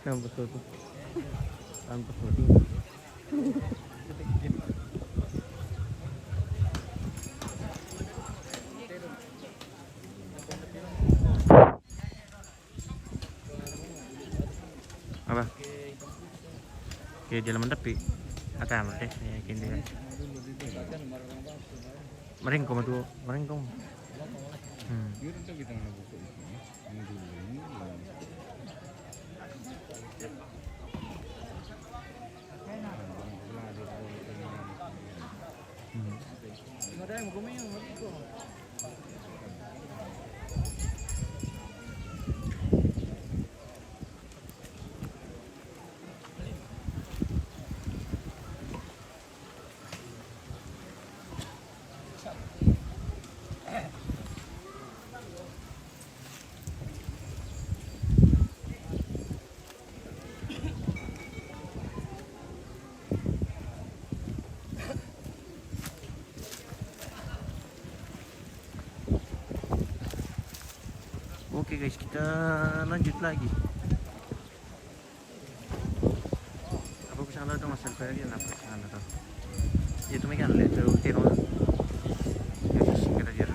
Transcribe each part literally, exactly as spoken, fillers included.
Yang betul tu. Yang betul tu. Apa? Oke, dia laman tapi. Ata mo, eh, eh, kindi. Maringko mo tu, maringko. Hmm. Hmm. Oke guys, kita lanjut lagi. Apa ko sangkad dato, mas, sangkad lagi, apa ko sangkad dato? Ito may kan, letter ultimo. Ito singkat aja.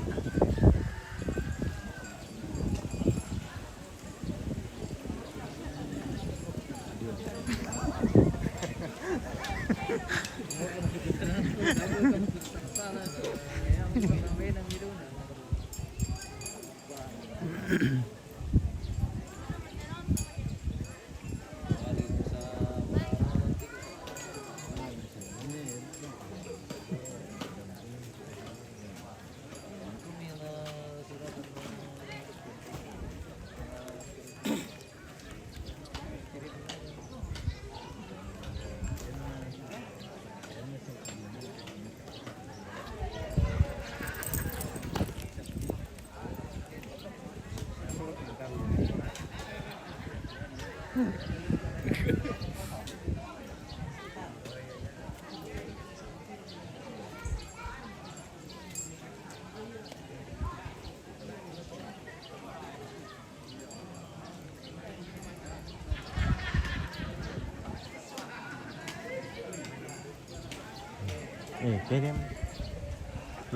Eh, kirim.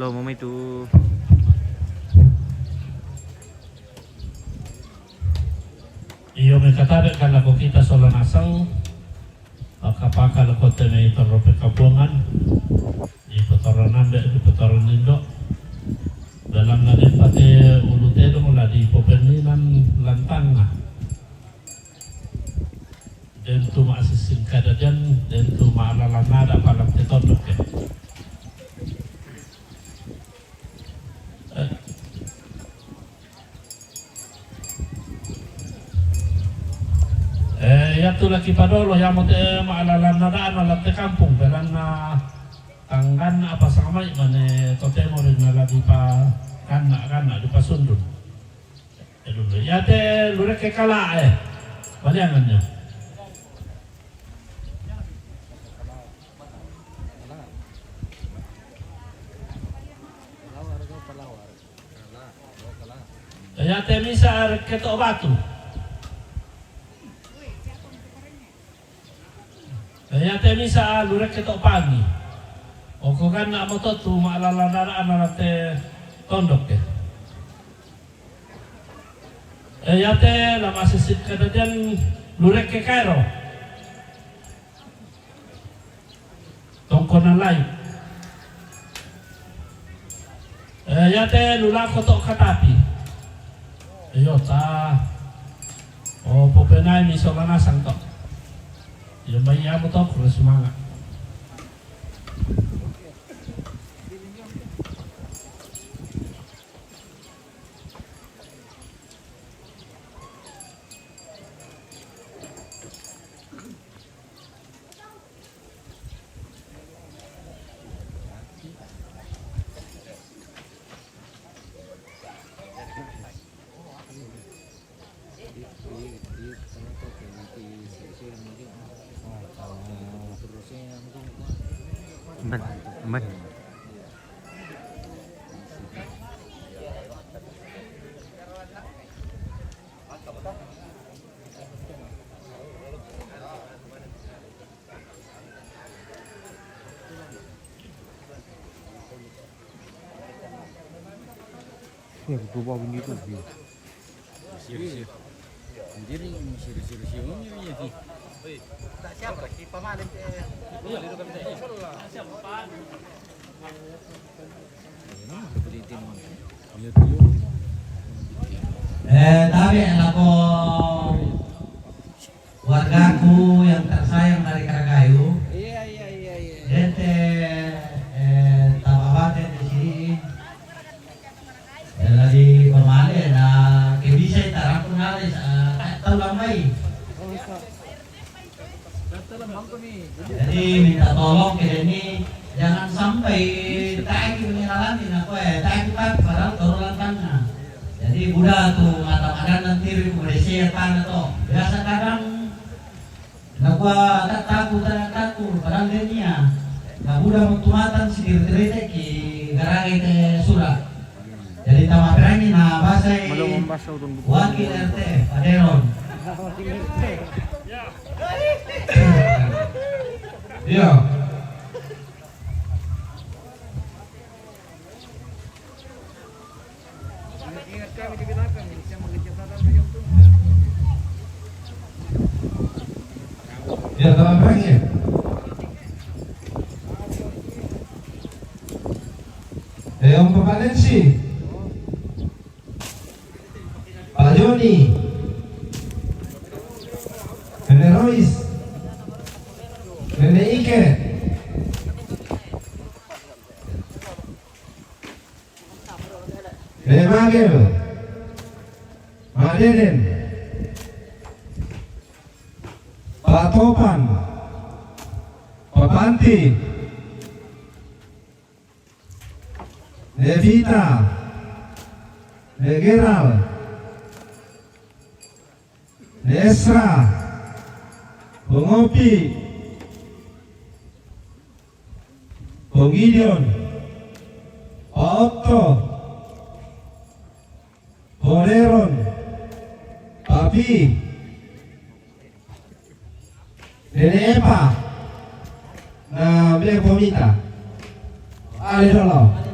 Lo, mo may tu. Iyo, may katabi ka na ko kita sola nasang. Pakapakal ko te may torro pe kapungan. Di potoron ambe, di potoron indo. Dalam na din pate ulu tedong la di popeninan lantang na. Den tu ma asising kada den, den tu ma alalan nada palam te tondok ya. Eh. Eh, ya tu laki padolo, ya mo te ma alalan nada na la te kampung, belan na tanggan apa samai mane totemo rin na la di pa kana, kana di pasundun. Iate lurekke kala e. Paliangannya. Iate misa rekke to batu. Iate misa lurekke to pangi. Oko ganna moto tu ma alalan nara ana te tondok e. Iate la masisip kadadian lurekke kaero. Tongkonan lai. Iate lulako to katapi. Iyo ta. O popenai mi sola nasang to. Iyo mai amo to kuro sumanga. Emban, emban. Iya, betul, Pak, ini tuh, iya. Siap, siap. Jadi, siap, siap, siap. Eh, tabe' lako wargaku yang tersayang dari Karakayu. Iya, iya, iya, iya. Dete, eh, tababate di sini. Jadi pamale na ke bisa tarapun ale sa, eh, tau lambai. Jadi minta tolong ke Denny, jangan sampai tagi mengenalani na kue, tagi tak padahal toro lantangna. Jadi buda tu mata madan nanti ri ku Malaysia tanah to. Biasa kadang na kua tak taku, tak taku, padahal Denny ya. Na buda mutu matan si diri-diri ki garagai te sura. Jadi tama perangi na bahasa wakil R T Paderon. Iya. Ya, tama perangi. Eh, Om Papa Nancy. Pak Joni. Nenek Rois. Nenek Ike. Nenek Magel. Mak Deden. Pak Topan. Pak Panti. Nevita, Negeral, Nesra, Pengopi, Pongidion, Paotto, Poneron, Papi, Nene Epa, na mbe Pomita. Ale dolo.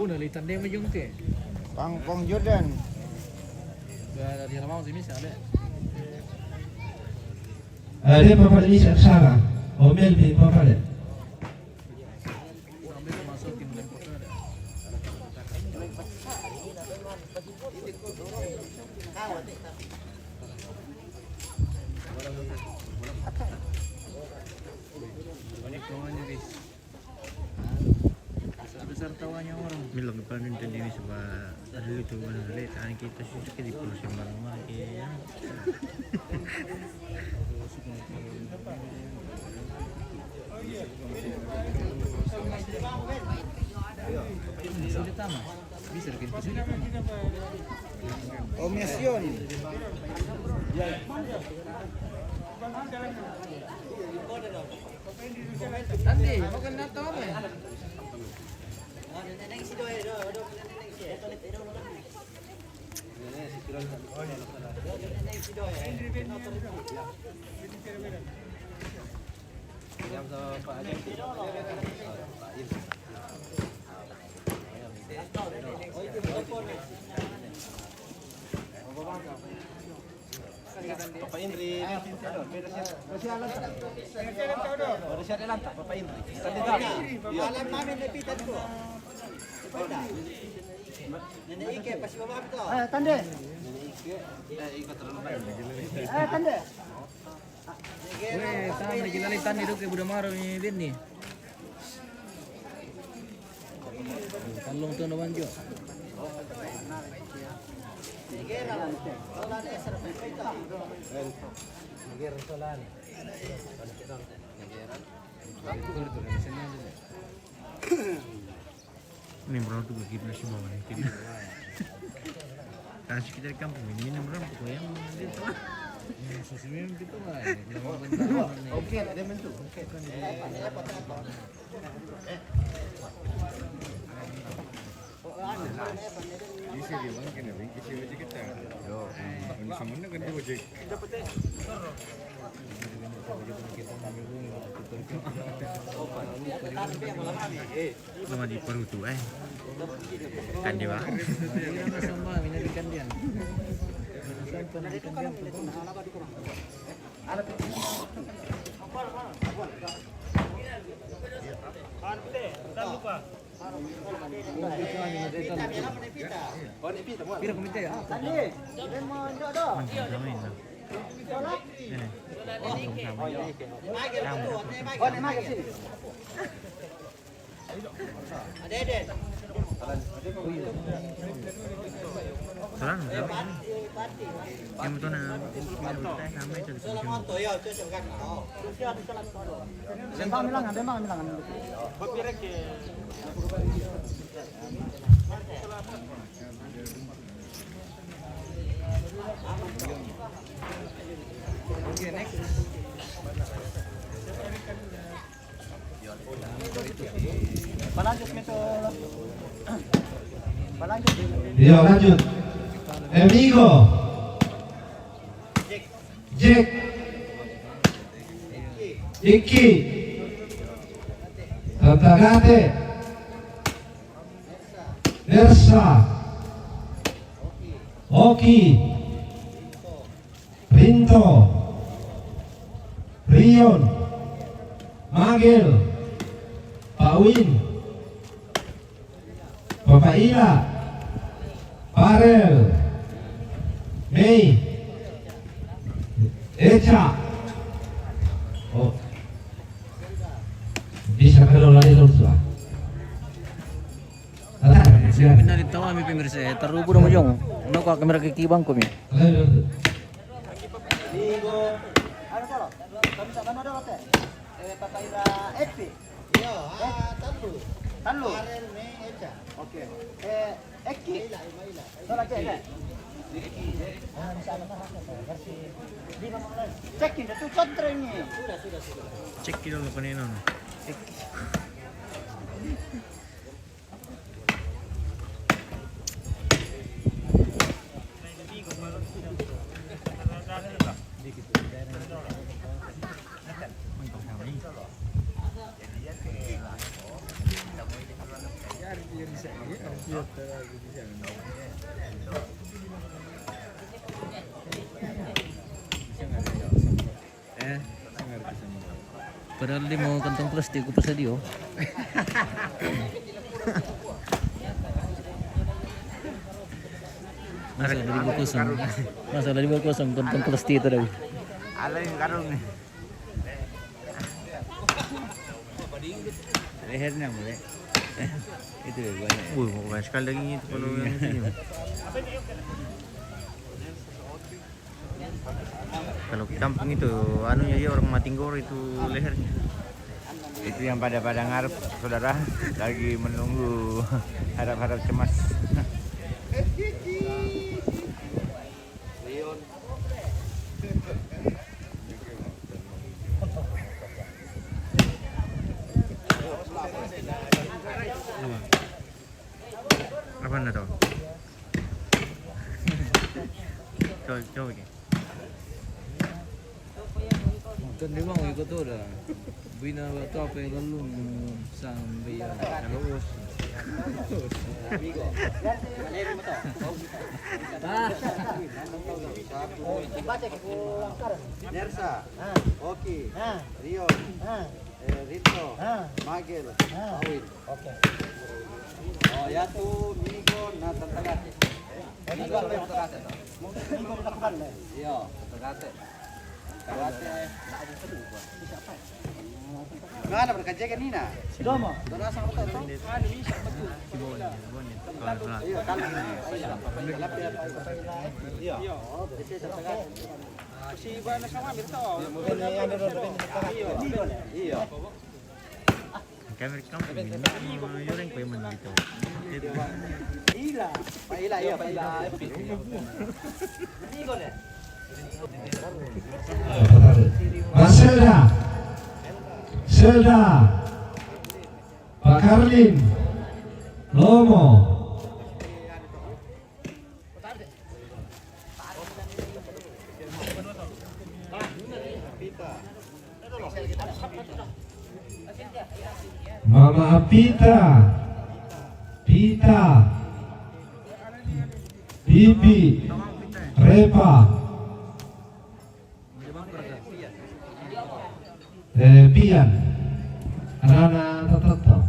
Una litan de majung te. Pang, pang Jordan. Dari Ramau sini sale. Ada papa ini sana. Omel di papa le. Bilang depan ini tadi ini sebab ada itu mana le, tanya kita susu ke di pulau sembarang mana ke ya. Omiasion. Tadi, makan nato apa? Papa Indri, beda siya. Beda siya lang ta, Papa Indri. Tandi ta. Alam namin napitan ko. Nene Ike, pasiwa mo kami to. Eh, tande. Nene Ike. Eh, ikot terlalu banyak. Eh, tande. Weh, tama ni kilala tani doke buda maro ni Benny. Tallong to na banjo. Ini berapa tuh kita semua nih? Kita kasih kita di kampung ini, ini berapa tuh yang dia tuh? Yang sesuai kita lah. Oke, ada mentu. Oke. Isi dia bangkit, bangkit si ojek kita. Yo. Ini sama kan dia ojek. Cuma di Parutu, eh. Kan dia, Bang. Sama, minat ikan dia. Sama, ikan dia. Pira komite ya? Saran, saran. Yang betul na, sama itu. Bang bilang, ada bang bilang. Oke, next. Palanjut, Mito. Palanjut. Iya, lanjut. Emigo. Jack. Iki. Tantagate. Nersa. Oki. Rinto, Rion, Magel, Pawin, Papaila, Parel, Mei, Echa. Oh. Bisa kalau lari terus lah. Benar itu, ami pemirsa, eh, tarubu dong, Jong. Noko kamera ke kibang ko mi. Minggu. Anu, tolong. Kami sama ada, Pak. Eh, Papa Ira Epi. Iya, ah, talu. Talu. Arel me echa. Oke. Eh, Eki. Maila, Maila. Tolong, Cek, Cek. Ah, bisa ada, Pak. Bersih. Lima menit. Cek ini, tuh, contra ini. Sudah, sudah, sudah. Cek dulu, Pak Nino. Cek. Eh, padahal dia mau kantong plastik, ku pasal dia. Masa dari bungkusan, masa dari bungkusan kantong plastik itu dah. Ada yang karung nih. Lehernya boleh. Itu ya, banyak ya. Wih, mau banyak sekali dagingnya itu kalau yang itu. Kalau di kampung itu, anunya, iya, orang Matinggor itu lehernya. Itu yang pada-pada ngarep, saudara, lagi menunggu harap-harap cemas. Apa? Apa anda tahu? Coba, coba, Ki. Kan dia mau ikut tu dah. Bina batu apa yang lalu sambil ya. Terus. Nersa, Oki, Rion, eh, Rito, Magel, Awin. Oke. Oh, ya tu Migo na Tantagate. Migo na Tantagate. Migo na Tantagate. Iya, Tantagate. Tantagate. Mana berkaja ke Nina? Domo. Dona sama tu. Iya, kan. Iya. Iya. Si Bana sama Mirta. Iya. Iya. Kamera kamu ini, oh, yoreng ko yung mandito. Ila. Paila, iya, paila. Maselda. Selda. Pak Karlin. Lomo. Mama Apita, Pita, Bibi, Repa, eh, Pian, Rana Tatato.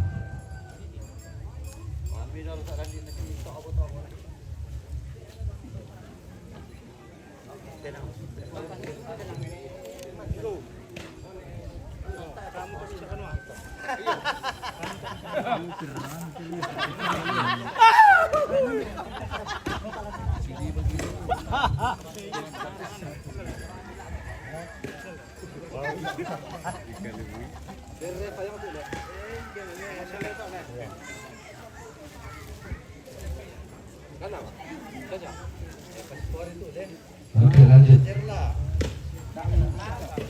Oke, lanjut.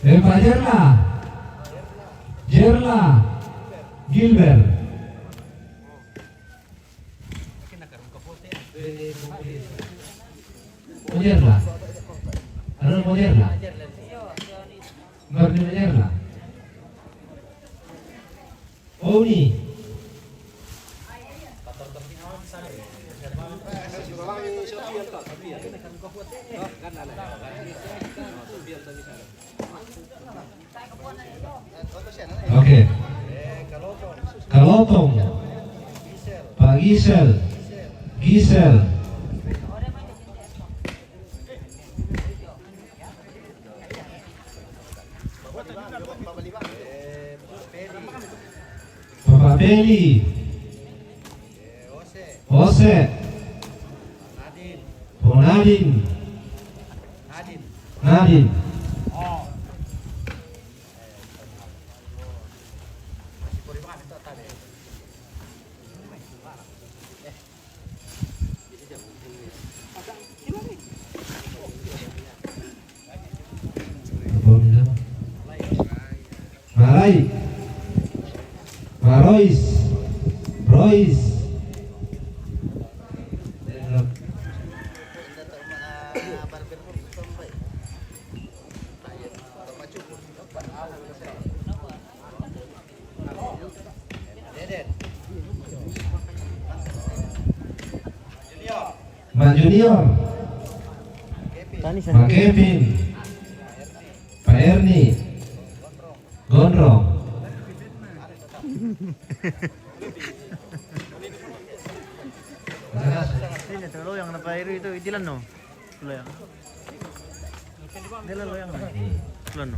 Eh, Pak Jerla. Jerla. Gilbert. Mau Jerla. Ada mau Jerla. Mau Jerla. Oni. Oke. Kalotong. Pak Gisel. Gisel. Bapak Beli. Ose. Nadin. Nadin. Malai. Marois. Rois. Mak Junior. Mak Kevin. Pak Erni. Gondrong. Ini tuh lo yang apa itu, itu itilan no. Lo yang. Dia lo yang. Lo no.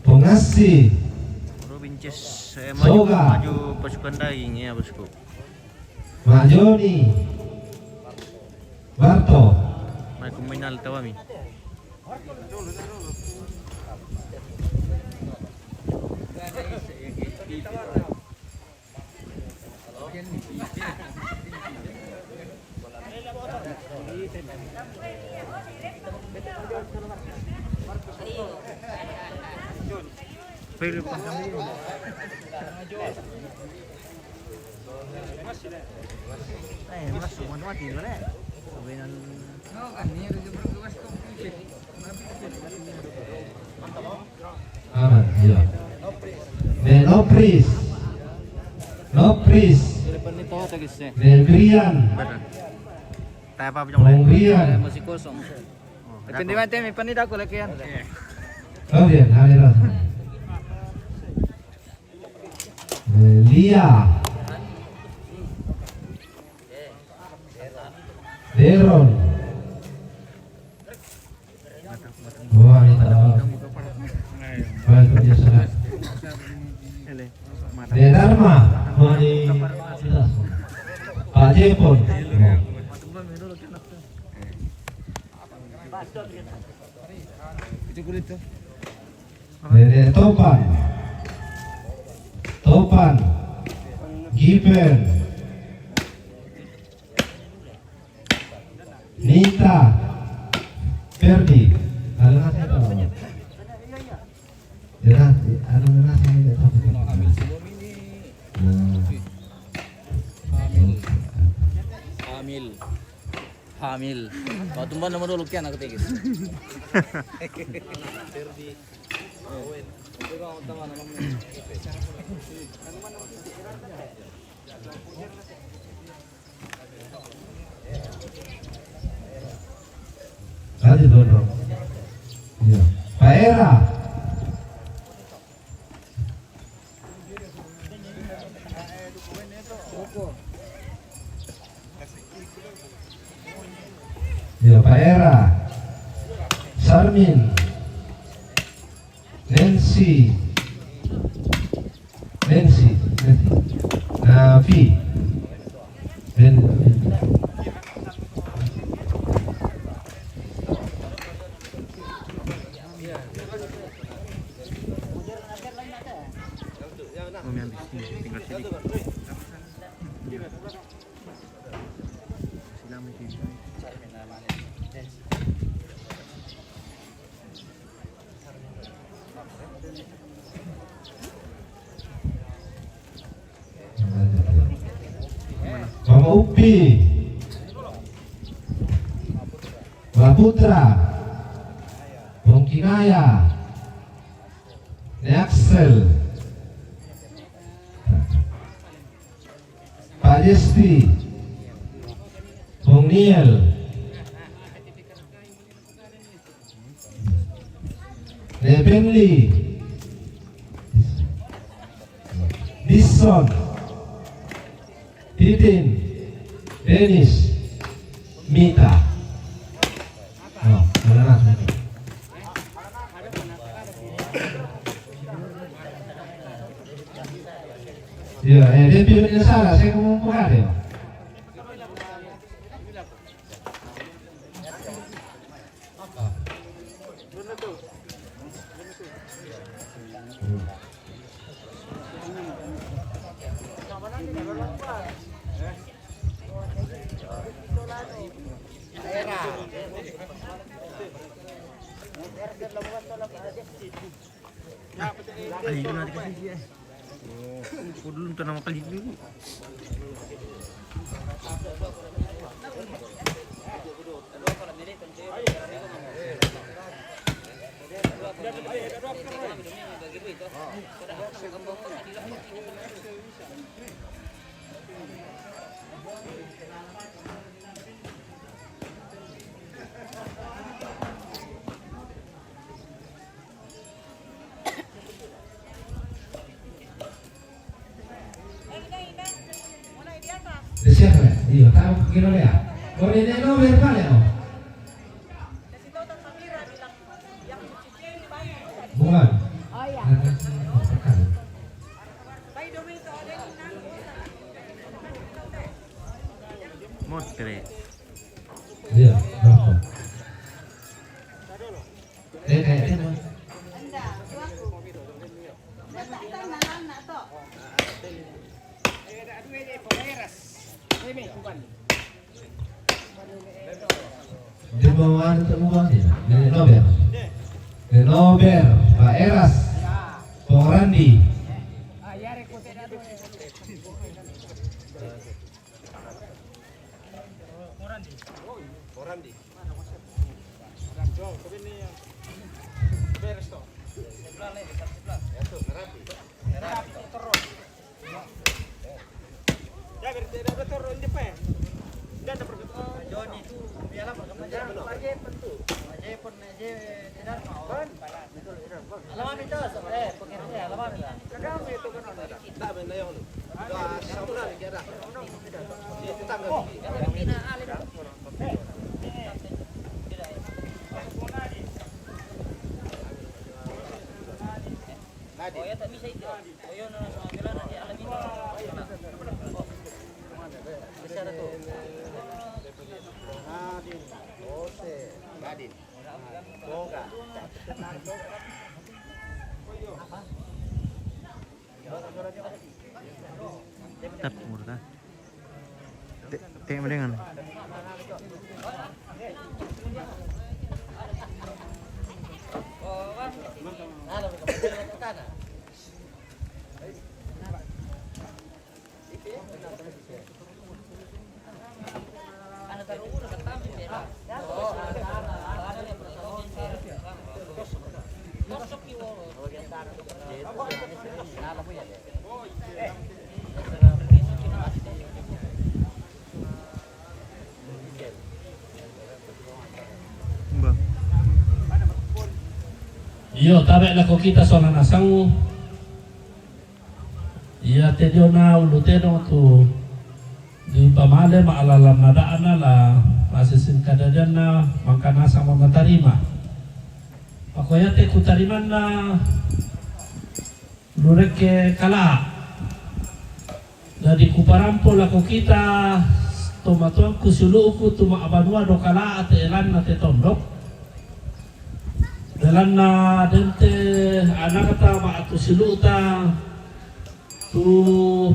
Pongasi. Robin Ces, eh, maju, Soga. Maju pasukan daging ya, bosku. Mak Joni. Barto. Mai kuminal tawami. Eh, masuk, mati-mati, boleh? Aman, iya. Nih, Nopris. Nopris. Nih, Brian. Bong Brian. Masih kosong. Depende mati, mi pani dako lagi kan. Oh, iya, hari Rabu. Eh, Lia. Deron. Wah, ini tak ada. Baik, kerja sana. Dedarma. Wah, ini Pak Jepon. Wah. Nenek Topan. Topan. Gipen. Nita. Ferdi. Ada nasi apa? Ya, ada nasi ini. Nah. Amil. Hamil. Patumban nomor dua lukian aku tegis. Lanjut, Bro. Iya. Pak Era. Ya, Pak Era. Sarmin. Nancy. Nancy. Nafi. Nancy. Kami habis ini, tinggal sedikit. Silang meeting. Mama Upi. Wa Putra. Pongkinaya. Ne Axel. Pak Jesti. Bung Niel. Ne Benli. Dison. Titin. Denis. Mita. Oh, mana? Iya, eh, dia pilih salah, saya ngomong bukan ya. Ay, yun natin kasi siya. Oh, pudulong to na makaligo. Siapa? Iya, tahu kira ya. Kau ini no verbal ya, oh. Bukan. Oh iya. Motre. Iya, berapa? Eh, kayaknya mah. Di bawah itu bawah ya. Dari Nober. Dari Nober, Pak Eras. Bung Randi. Morandi. Morandi. Morandi. Morandi. Beres to. Sebelah lagi, sebelah. Ya tuh, Morandi. Morandi. Terus. Ya, ber-, ber-, ber-, turun di pe. Dan ada pergi. Joni itu biarlah perkembangan. Aja pentu. Aja pun, aja tidak mau. Alaman itu, eh, pengertian alaman itu. Kagak itu kan ada. Tak benda yang lu. Dua sebulan kira. Di tetangga. Nadine. Oh, ya, tak bisa itu. Oh, ya, nah, sama jalan aja, alam itu. Bisa ada tuh. Nadine. Ose. Nadine. Boga. Tap murta. Te, te merengan. Iyo, tabe' lako kita sola nasang. Iya te diona ulu tedong tu dipamale ma'lalan nada'na la masising kadadianna mangka nasang mamatarima. Pako iya te kutarimanna lurekke kala. Jadi kuparampo lako kita tomatuangku siulu'ku tu ma'banua do kala te elanna te tondok. Elanna dente anakta ma'atu siulu'ta tu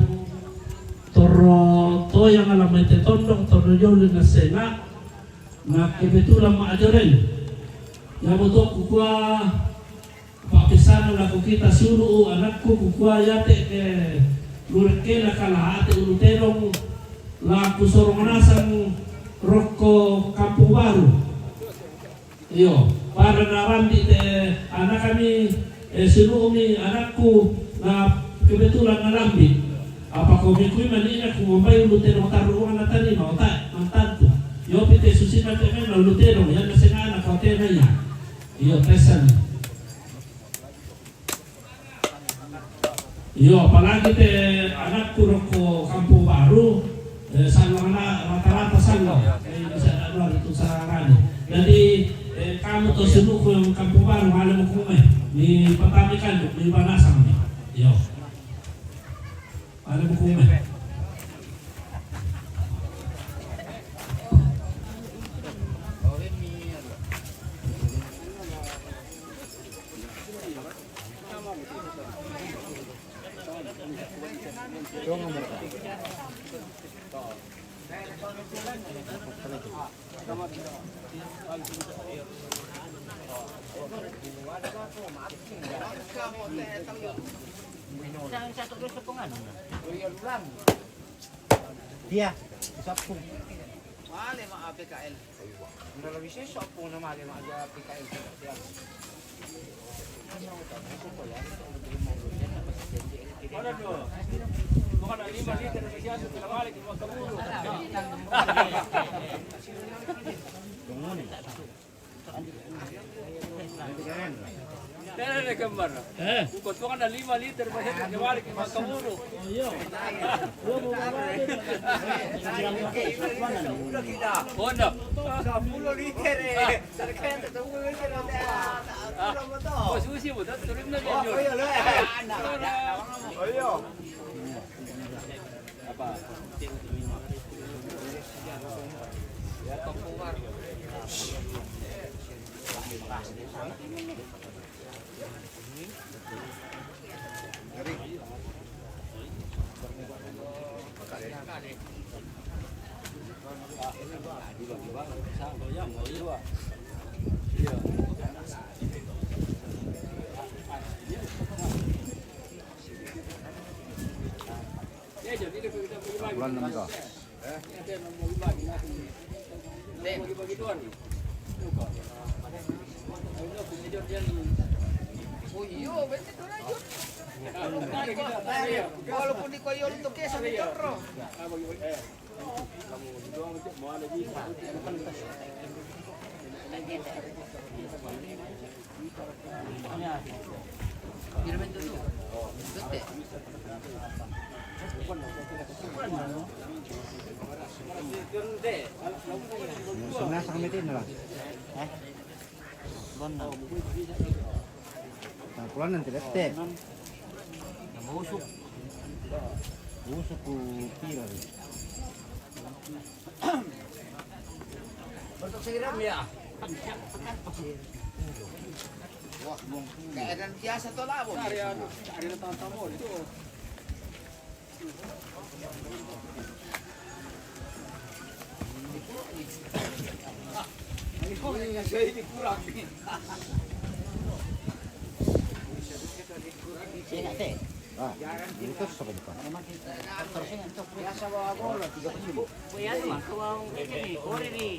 torro toyang la mai te tondok torro joli nasena na kebetulan ma'ajoreng. Iya moto kukua Pa'pessanna lako kita siulu'u anakku, kukua iya te ke lurekkena kala ate ulu tedong la kusoro manasang rokko Kampung Baru. Iyo, pada narambi te anak kami, eh, siulu'umi anakku na kebetulan narambi. Apa ko mikui manina ku mambai ulu tedong tarruang na tadi mau tak mantantu. Iyo pite susi na te memang ulu tedong ya nasengana kau tena ya. Iyo, pesan. Iyo, apalagi te anakku rokko Kampung Baru, eh, sallo ana rata-rata sallo, eh, bisa dua itu sarani. Jadi, eh, kamu to siulu'ku yang Kampung Baru, male mo kume, ni patami kan, ni banasang ni. Iyo. Male mo kume. Dia, sapu. Male ma A P K L. Nda lebih sesok pun nama dia mak dia P K L. Mana tu? Bukan lima liter, lebih satu, kita balik, lima puluh. Tena ne gambar. Eh. Uko tuang ada lima liter, bahasa dia balik, lima puluh. Iya. Ono. Sepuluh liter, eh. Sarkaya sepuluh liter, eh. Sepuluh motor. Oh, susi mo, turun na. Oh, iya, lo, eh. Oh, iya. Apa? Bulan enam ka. Oh, iyo, berarti itu lanjut. Walaupun di koyo untuk keso di jorro. Sebenarnya sangat metin lah. Eh? Bon na. Nah, pulang nanti dette. Nah, busuk. Busuk ku kira. Bentuk siram ya. Wah, keadaan biasa tuh lah, Bos. Hari anu, hari anu tamu itu. Ini saya ini kurang nih. Sini, Teh. Ah, ini terus apa, Pak? Terus ini untuk biasa bawa bola tiga puluh. Kuya, maka bawa ini, boleh nih.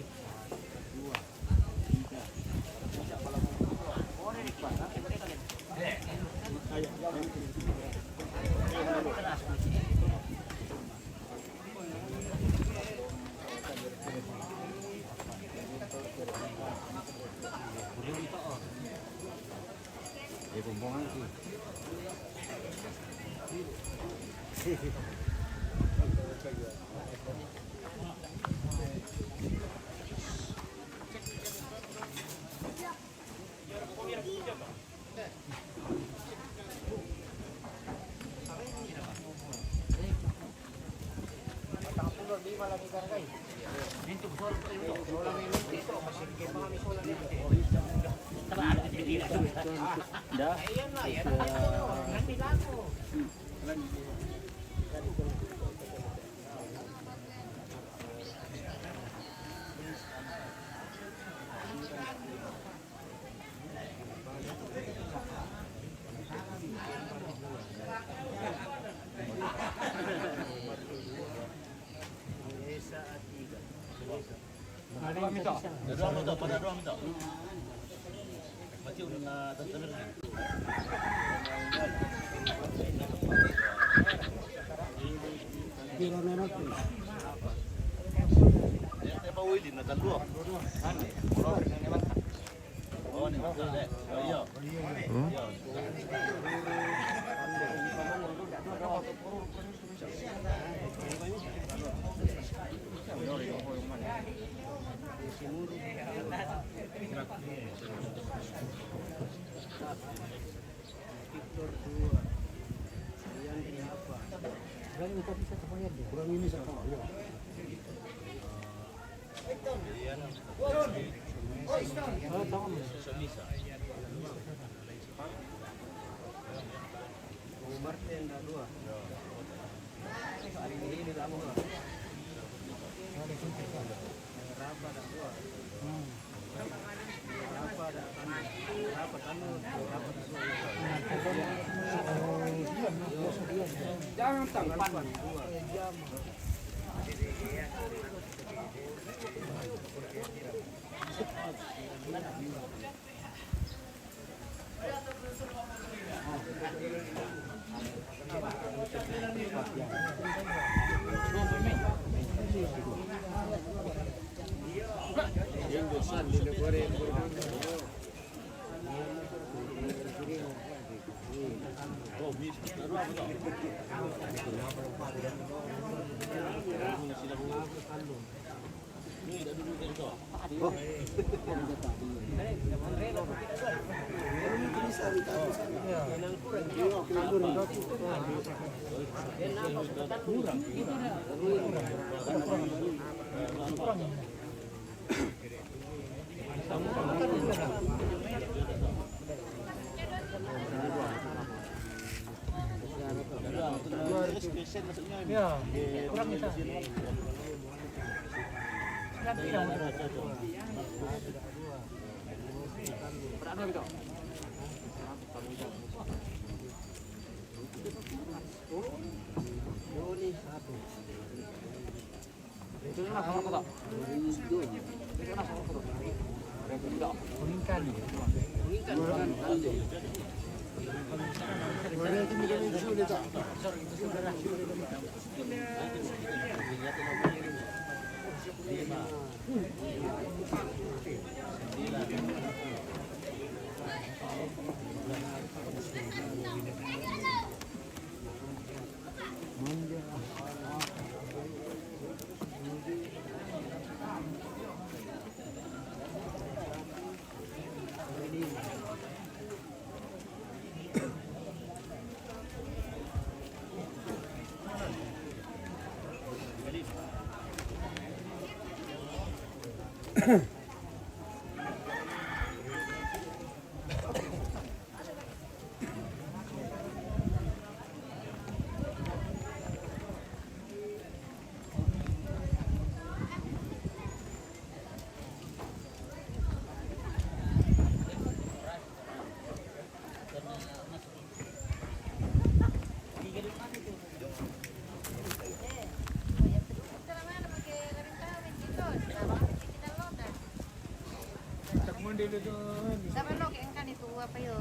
Sama lo ke engkan itu apa yo,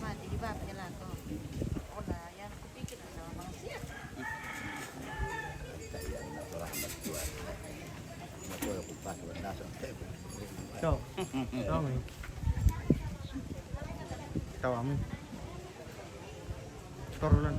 mati di bab jalan ko. Ona yang kupikir sama manusia. Ciao. Ciao, mi. Ciao, mi. Torulan.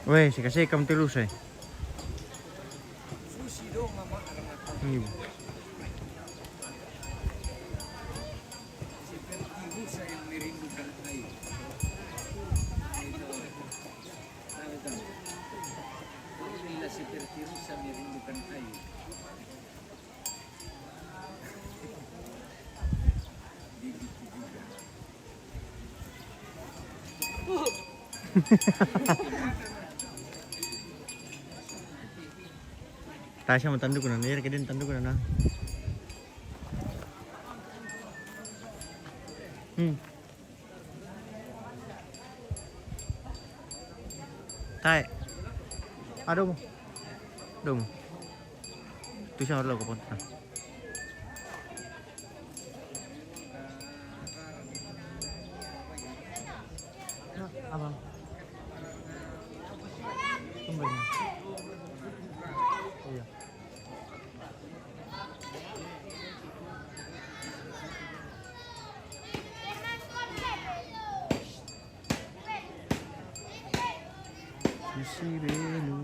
Weh, seka-seka mi terus, eh. Hmm. Seperti rusa yang merindukan air. Tahu, tahu. Bila seperti rusa merindukan air. Tasha mo tandu ko na, nira ka din tandu ko na na. Hmm. Tae. Aduh mo. Aduh mo. Tu siya lo ko punta. Abang. Tunggu ini. Iya. Isi belu.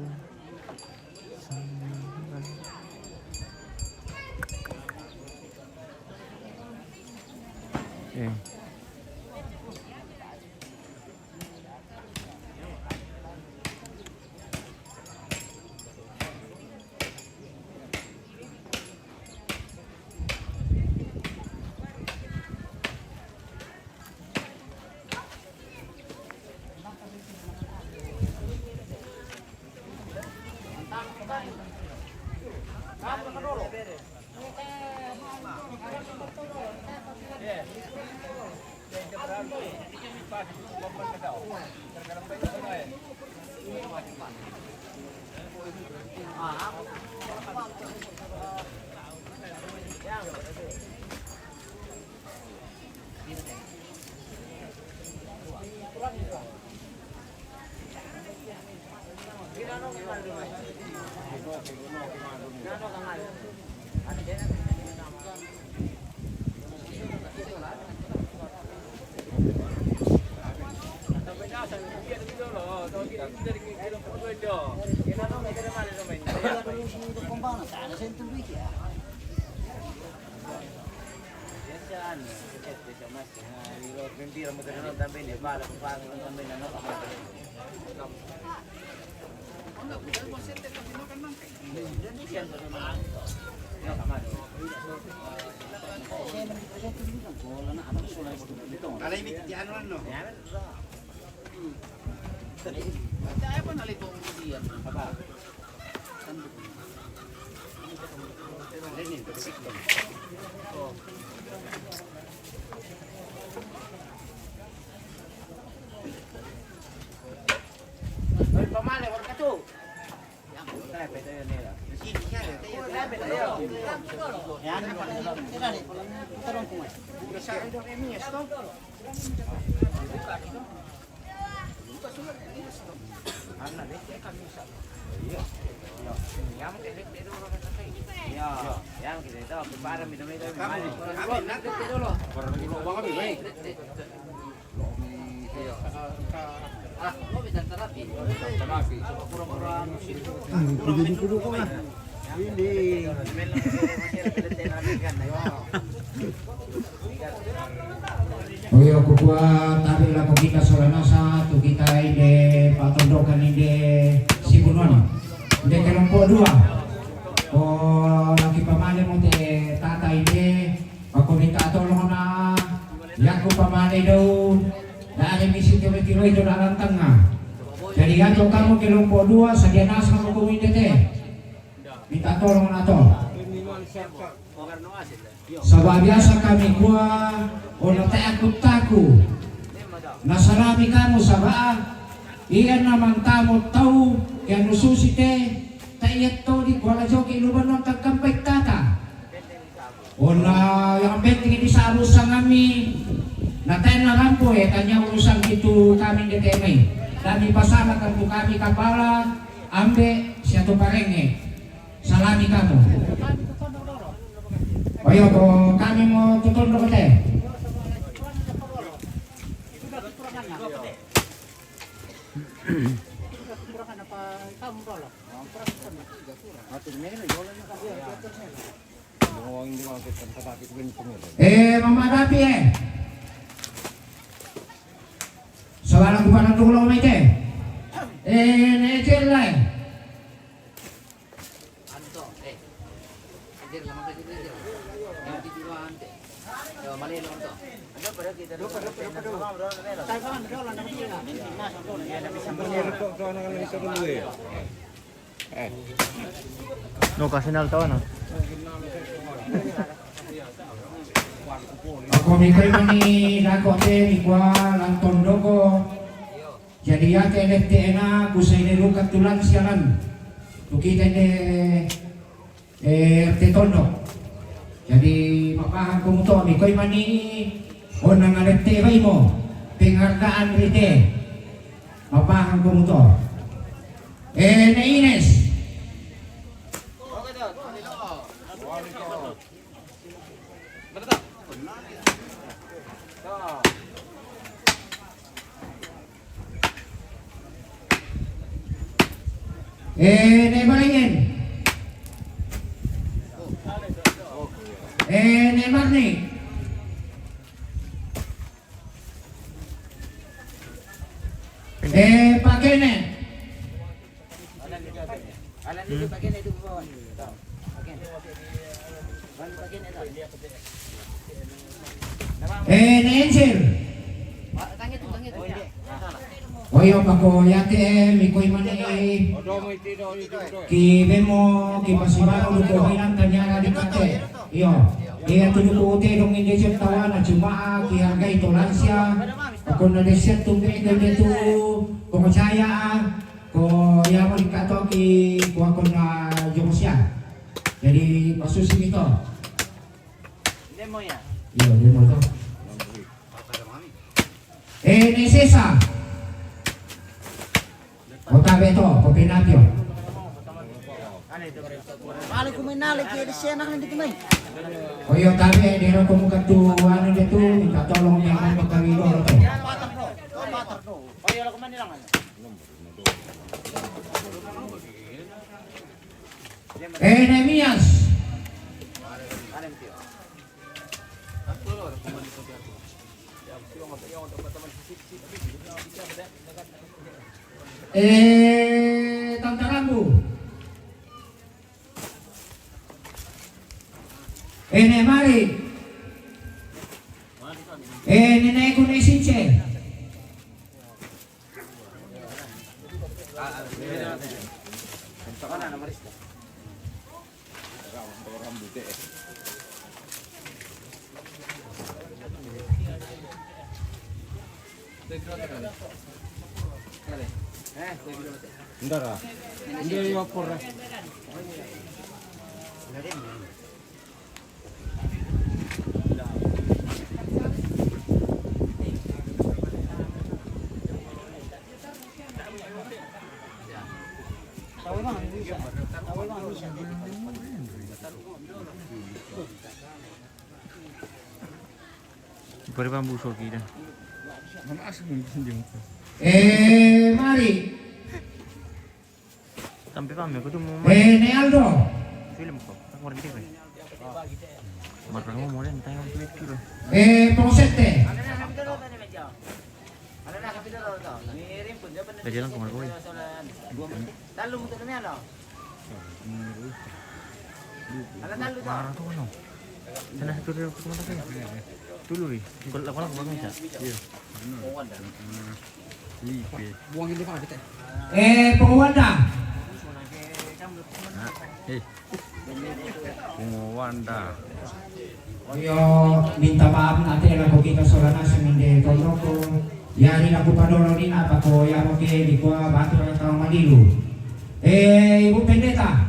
Eh. Oke, kukua tabe' lako kita sola nasa tu kita inde patondokan inde sibunuan. Inde kelompok dua. O, laki pamane mo te tata inde, pako minta tolong na, yaku pamane dou, dari misi tiro-tiro itu dalam tengah. Jadi yaku kamu kelompok dua, sadia nasa mo ko inde te. Minta tolong na to. Saba' biasa kami kua, o na taku-taku. Na salami kamu saba', ia na mantamu tau, ke anu susi te, ta ia to di kuala joki luban nonton kampai tata. O na yang penting di saru sangami, Tataenna rampo e, tania urusan itu kami D T M I. Kami pasalakan tu kami kapala, ambe, sia tu parenge. Salami kamu. Oyo ko kami mo tu tondok te. Eh, Mama Dapi, eh. Sawala kupana tulo mete. Eh, ne cellai. No, kasi naltawa na. Ako mi koi mani dako te mi kua lantondoko. Jadi yake lette ena kusai ne luka tulang sialan. Tukite ne eh, R T Tondok. Jadi mapahang komuto mi koi mani ona ngalette baimo penghargaan rite. Mapahang komuto. Eh, ne Ines. Eh, ne Balayen. Eh, ne Marni. Eh, pakene. Eh, ne Angel. Oyo pako yate mi koi mani. Ki bemo ki pasibaro luko hilang tanyara di kate. Iyo. Iya tu luko te dong inde cek tawana cuma ki hargai tolansia. Ako na deset tumbe inde tu. Ko caya. Ko ya mo dikatoki ko ako na jomosia. Jadi masusi mito. Demo ya. Iyo, demo to. Eh, ne Sesa. Otabe to, ko pinapio. Mali kuminale ke di sena kan di tumai. Oyo tabe dero ko muka tu anu de tu minta tolong jangan pakawi dolo to. Eh, Nehemias. Eh, Tante Rambu. Eh, ne Mari. Eh, ne ne kune since. Ndara. Ndara yo porra. Pare bambu soki dah. Eh, Mari. Sampai paham ya, aku tuh mau Eh, ne Aldo. Film kok. Aku orang kira. Marah mau mulai entah yang tuh kira. Eh, Pong Sette. Udah jalan kemana kau ya? Marah tuh no. Sana satu dulu aku teman tadi. Dulu ri. Kalau aku langsung bisa. Iya. Lipe. Buang ini, Pak, kita. Eh, Pong Wanda. Nah, eh. Pong Wanda. Oyo, minta maaf nanti laku kita sola nasi mende tondoko. Ya, ni laku padolo ni apa ko ya mo ke di kua batu tau madilu. Eh, Ibu Pendeta.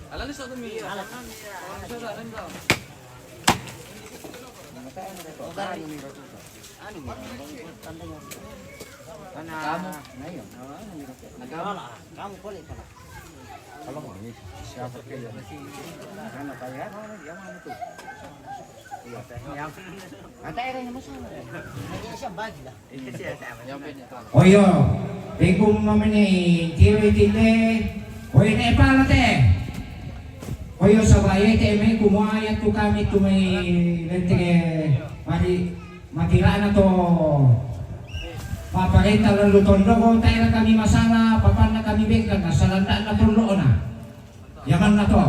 Ala ni sa kami. Ala ni sa kami. Anu, kamu. Nah, iya. Kamu. Kamu boleh pala. Kalau mau ini siapa ke ya? Mana Pak ya? Yang mana itu? Iya, yang ada airnya masuk. Ini siapa bagi lah? Oyo, iku mamani tiro itinde, oyo ne pala te. Oyo sabae te me kumaya tu kami tu mai lentege mari matirana to paparenta lalu tondoko taira kami masala papanna kami bengkana salandana tondokona. Yamanna to.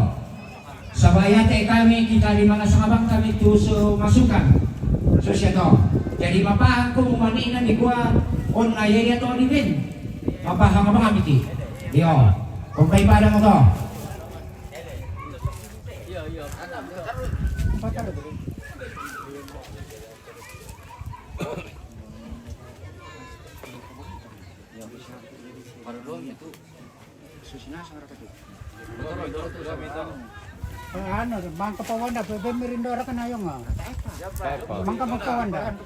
Sabae te kami kita di mana sabang kami tu su masukan. Susia to. Jadi mapahangku mani'na nikua onna yaya to di ben. Mapahang apa kami ki. Yo. Kompai pada mo to. Pada dong itu. Anu, mangka pawanda, bebe mirindo ra kana yonga. Mangka pawanda.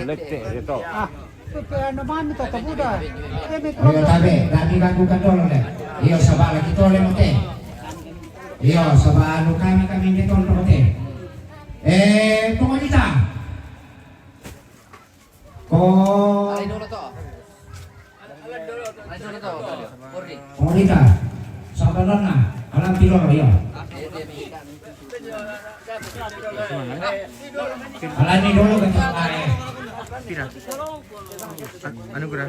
Lette itu. Ah, pepe anu mami to kabuda. Ayo tabe, dami ganggu katolo le. Iyo sabala kitole mote. Iyo sabala kami kami de tonto mote. Eh, pokoknya Ko. Alai dolo to. Alai dolo to. Kordi. Komodita. Sabalonna. Alam tidoro, iya. Alani dolo ke tempat. Pira? Anu kira.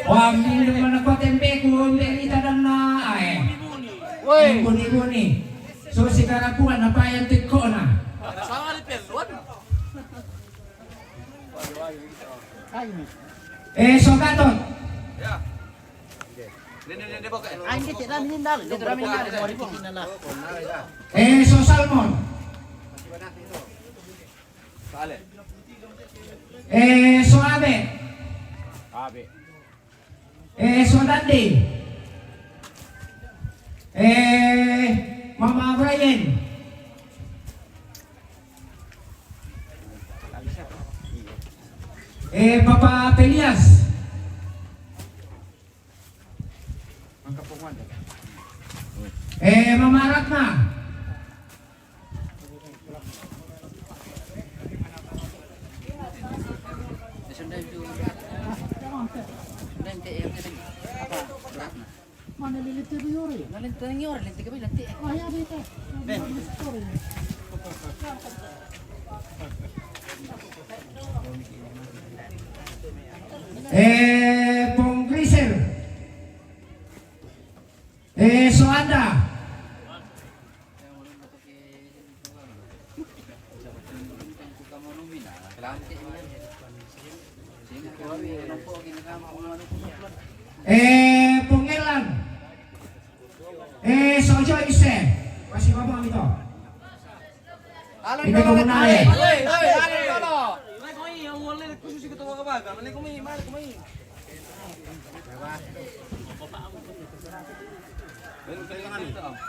Wah, minum mana kau tempe ku, tempe ni tadang na, ai. Woi. Buni-buni. So, sekarang kuat apa yang tekok na? Eh, so Gatot. Eh, so Salmon. Eh, so Abe. Eh, so Dandi. Eh, Mama Brian. Eh, Papa Pelias. Eh, Mama Ratna. Mana liliti biore? Nalente nang ore, lente kami lente. Ah, ya, dito. Eh, Pong Grisel. Eh, Soanda. Eh, Pongelan. Eh, Sojo Ise. Masih ngomong itu. Ini komunal ya.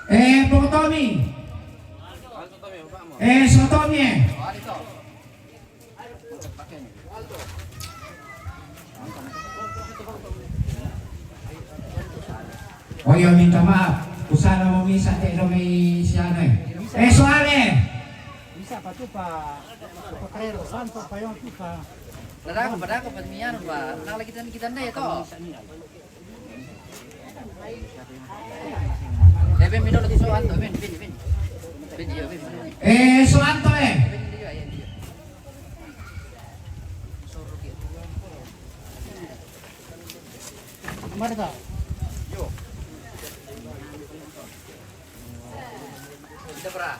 Eh, Pong Tommy. Eh, Sotomi. Oh iya, minta maaf. Kusala mo misa te do mi siane. Eh, soale. Bisa pa tu pa, pa kaya santo pa yon tu pa. Padako, padako, pa miyan pa. Nang lagi tan kita ndai to. Eh, Ben, Ben, dulu, so Anto, Ben, Ben, Ben. Ben, iya, Ben, Ben. Eh, so Anto, eh. Ben, iya, iya, iya. Mari ta. Yo. Kita pernah.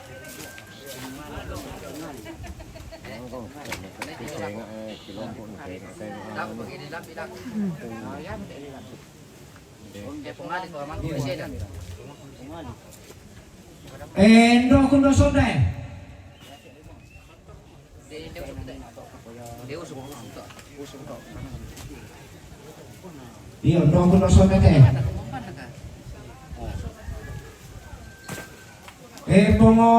Aku begini, lampi, lampi. Eh, pengali ko, mangko di sini. Eh, ndo kundo sonde. Dia, dia usung, usung tok. Usung tok. Iyo, dua puluh sona te. Eh, pongo.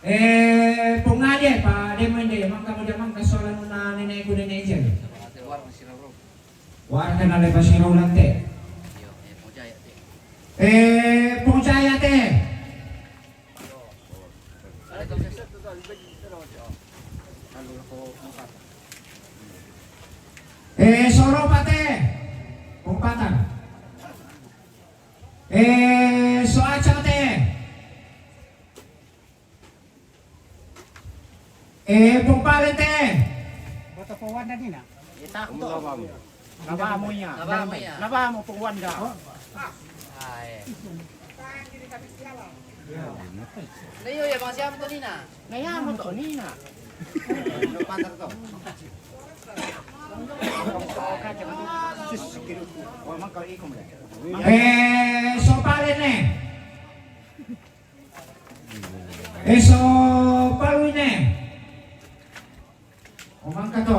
Eh, pongo ade, pa de mende, mangka mo de mangka sola na nene ku nene je. Warga na le pasiro ulante. Eh, pongo jaya te. Eh, soro pate. Pongo patan. Eh, so aca te. Eh, pongo pale te. Bota pongo wanda nina. Laba mo iya. Laba mo iya. Laba mo pongo wanda. Ai. Na iyo ya bang siapa to nina? Na iya mo to nina. Eh, so pale ne. Eh, so palu ne. O mangka to.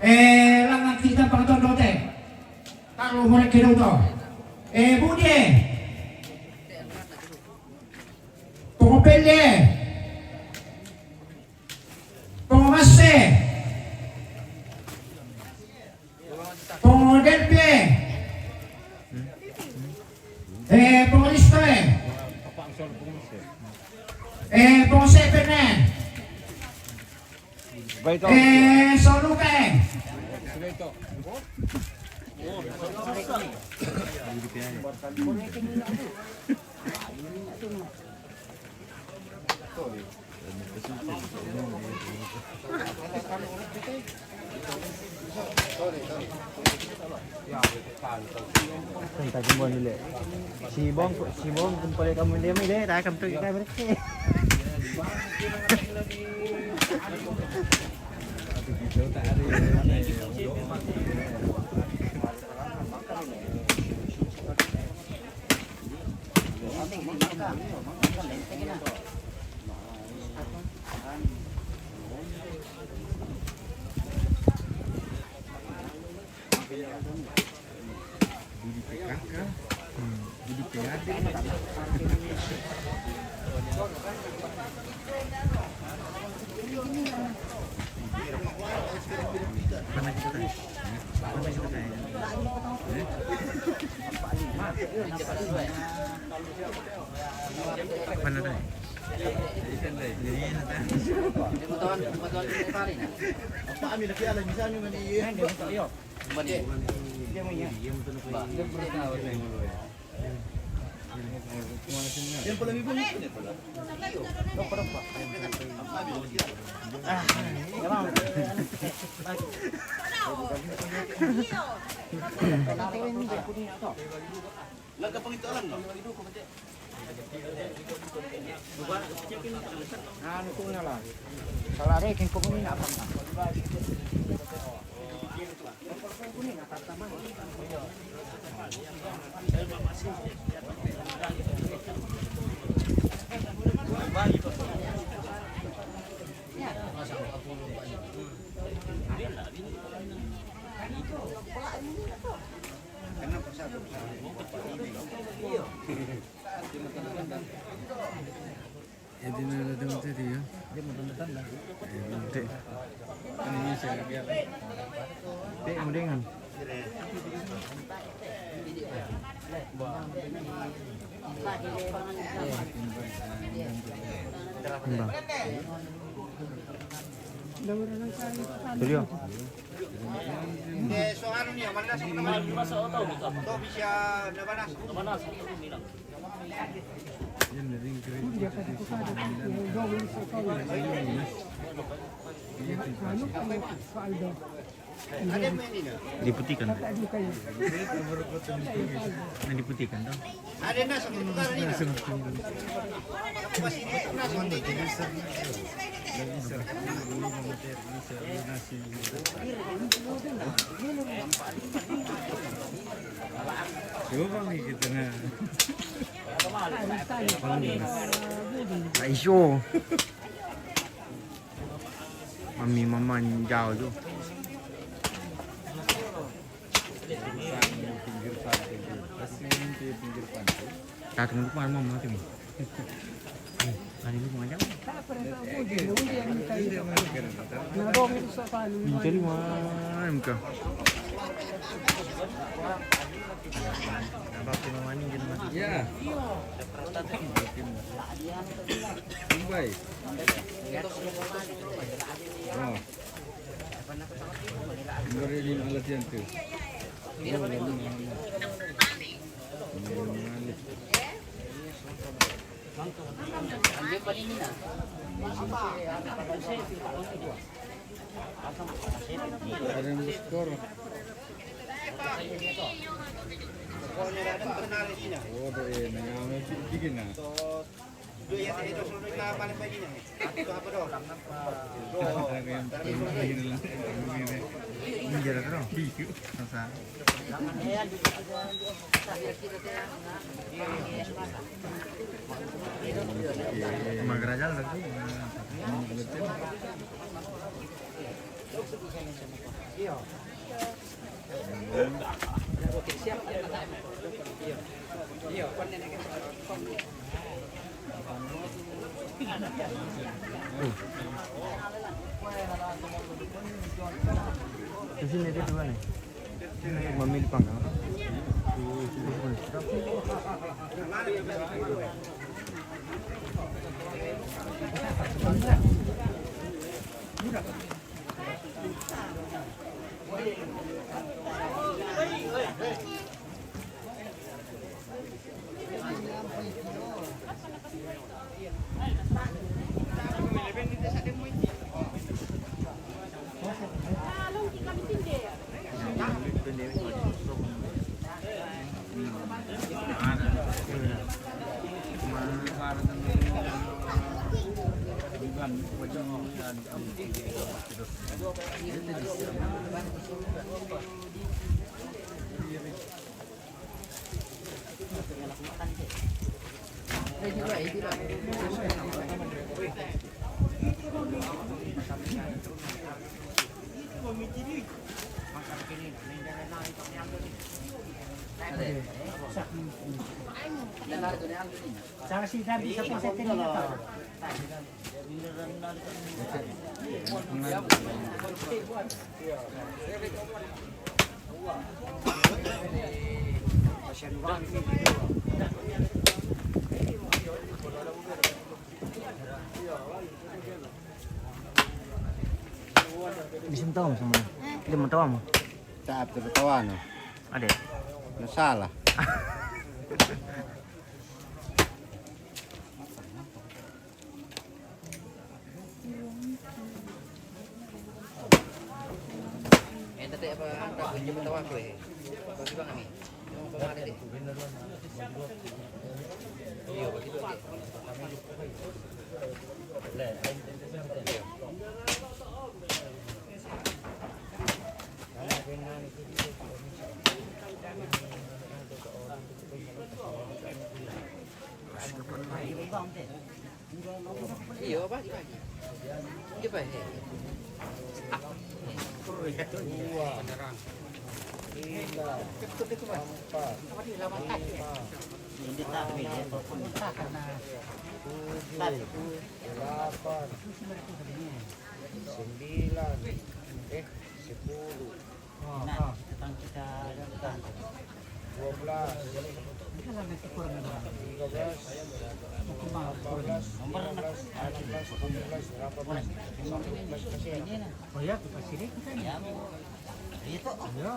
Eh, langan kita pang to dote. Taru more kedo to. Eh, budie. Pongo pele. Pongo masse. Pongo delpe. Eh, pongo listo, eh. Eh, pongo sepe ne. Eh, solupe. Kan tadi mau ni le. Si Bong, si Bong kumpul kamu dia mai deh, tak kamu tu kita berke. Mana tadi? Apa kami lagi ala misalnya mana? Yang pala mi bang itu ne pala. Laga pangito alam no. Anu ko na lang. Salari kin ko ni na pang. Jadi na datang tadi ya. Dia mau tanda-tanda. Eh, nanti. Ini saya biar. Dia mau dengan. Bang. Tuh dia. Eh, so anu ni, mana nasi? Mana nasi? Tuh bisa, mana nasi? Mana nasi? Diputihkan. Yang diputihkan tuh. Coba nih kita nah. Aisyah. Mami mama jauh tu. Tatang dulu kemana mama tu ni? Ada dulu macam. Mencari mana muka? Apa tu mama ni jadi mati? Ya. Baik. Oh. Ngeri ni malah tiang tu. Oh, lama, lama. Ngeri ni malah. Ada yang berskor. Oh, tu, eh, nak ambil sikit, sikit nak. Ini jalan terus. Susah. Cuma gerajal lagi. Di sini ada dua ni. Ini memilih panggang. Saka si Dabi sa po sa tinatawag. Bisan tawa mo sa mga. Hindi mo tawa mo. Sa ato tawa, no? Ade. Nasala. Eh, tadi apa, apa kunci tawa ko eh. Bagi bang kami. Yung pangalan eh. Iyo, bagi bang. Iyo, bagi, bagi. Iyo, bagi. Dua. Tiga. Empat. Lima. Tujuh. Delapan. Sembilan. Eh, sepuluh. Nah, kita, kita, kita. Dua belas. Tiga belas. Empat belas. Lima belas. Enam belas. Tujuh belas. Delapan belas. Sembilan belas. Masih ada. Oh ya, kita sini kita ni. Ya, itu. Ya.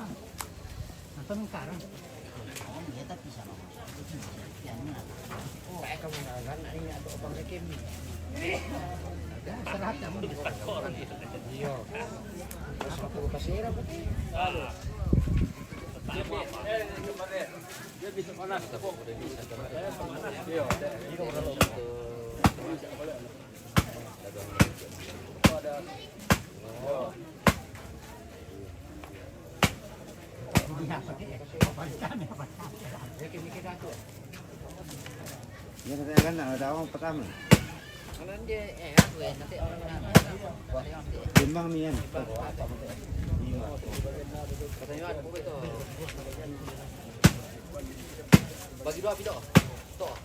Atau sekarang. Oh, iya, tapi sama. Yang mana? Oh, eh, kamu nalan, ini ada abang Rekim. Ya, istirahat kamu. Iya. Terus aku kasih apa? Halo. Yan ang kaya na, ada akong patama. Ano hindi, eh, ako eh, nanti ako na. Timbang niyan. Katanya, ano po ito? Bagi dua, Pido. Tok.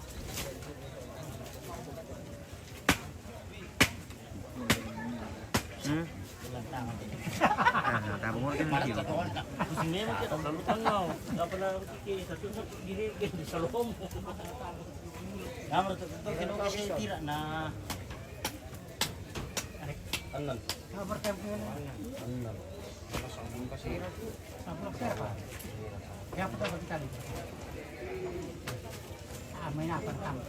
Hmm? Ah, tabung orang kan video. Aku sini mah kita selalu tengah. Enggak pernah kiki satu satu diri gitu, selalu ngomong. Nah, menurut aku, kita kena kasih tidak, nah. Annan. Sabar, tempo. Annan. Sabar, siapa? Ya, kita berhenti. Ah, main apa, Tang?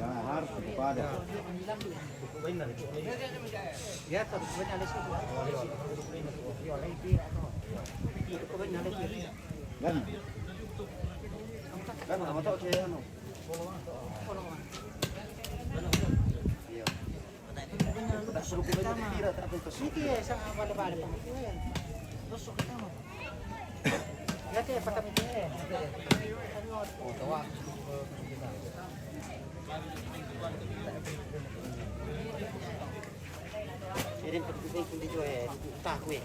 Dahar kepada. Kan. Kan sama tok ke anu. Iya. Tak suruh kita tidak, tak apa itu. Siki ya, sama balik-balik. Terus kita mau. Ya, teh, pakai itu, eh. Oh, tawa. Jadi, untuk itu, itu, eh, tak kue.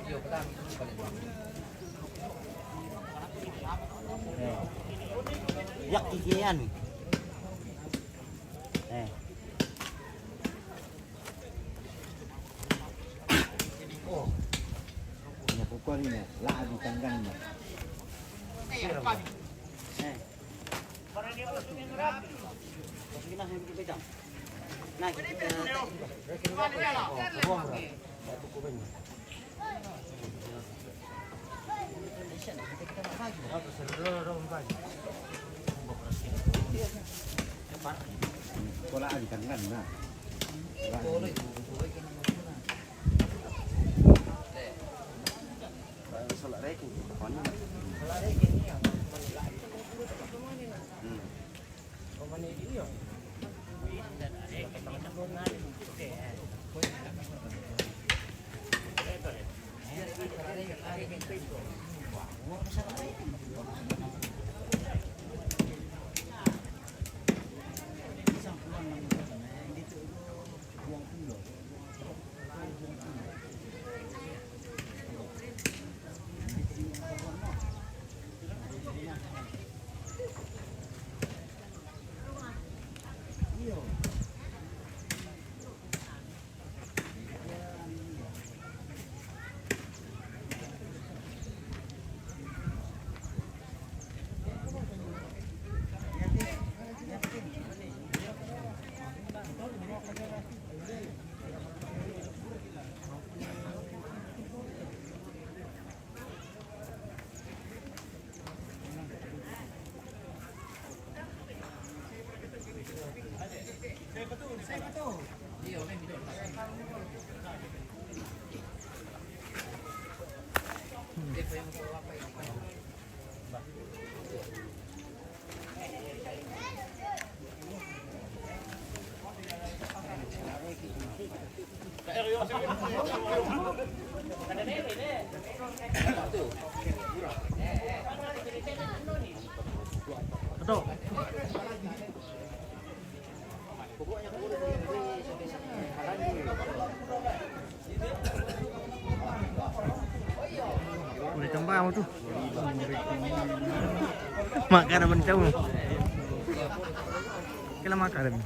Iya, kita balik. Eh. Yak kikian. Eh. Oh. Ini pukul ini, lah di tanggan. Eh. Nah, kita. Sekolah di tanggan, nah. Boleh tambah apa tu? Makan apa ni tahu? Kena makan.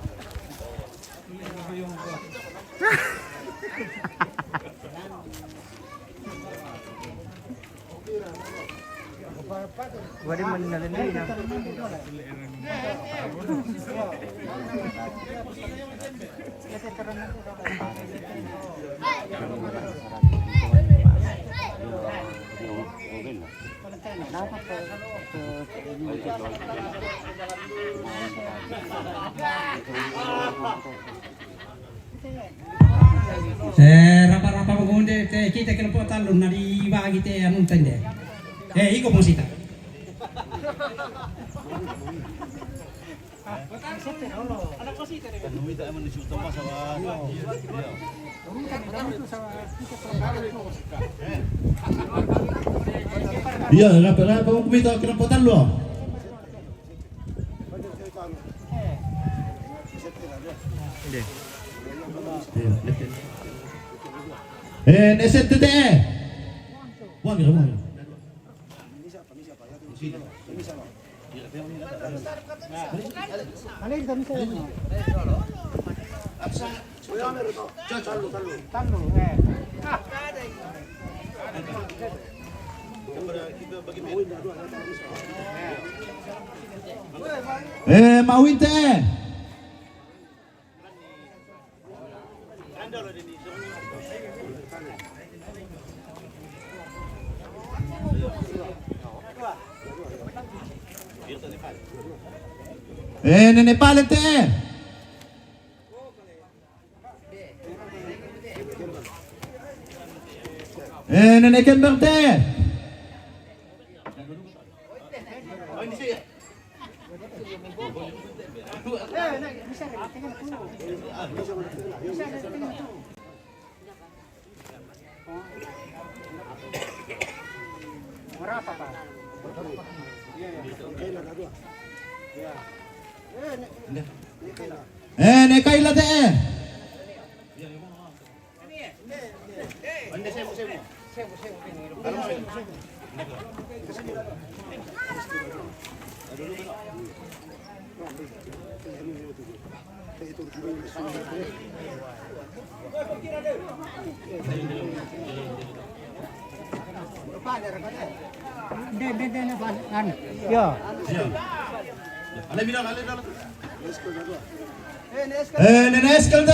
Wadi mana lagi na? Eh, rapa-rapa magunde, te, kita kelompok tallu, na dibagi te, anu, tende. Eh, iko musita. Iya, rapa-rapa, kita kelompok tallu. Iya. Eh, N S T T. Wah, mira, wah, mira. Eh, Mawinte. Eh, Nene Pale te. Eh, Nene Kember te. Eh, Nene Kaila te. De, de, de, de, ban, an. Yo. Eh, Nene Eskel te.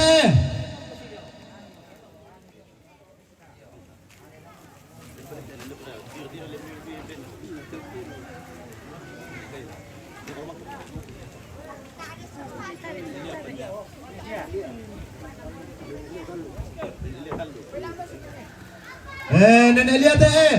Eh, Nene Elia te, eh.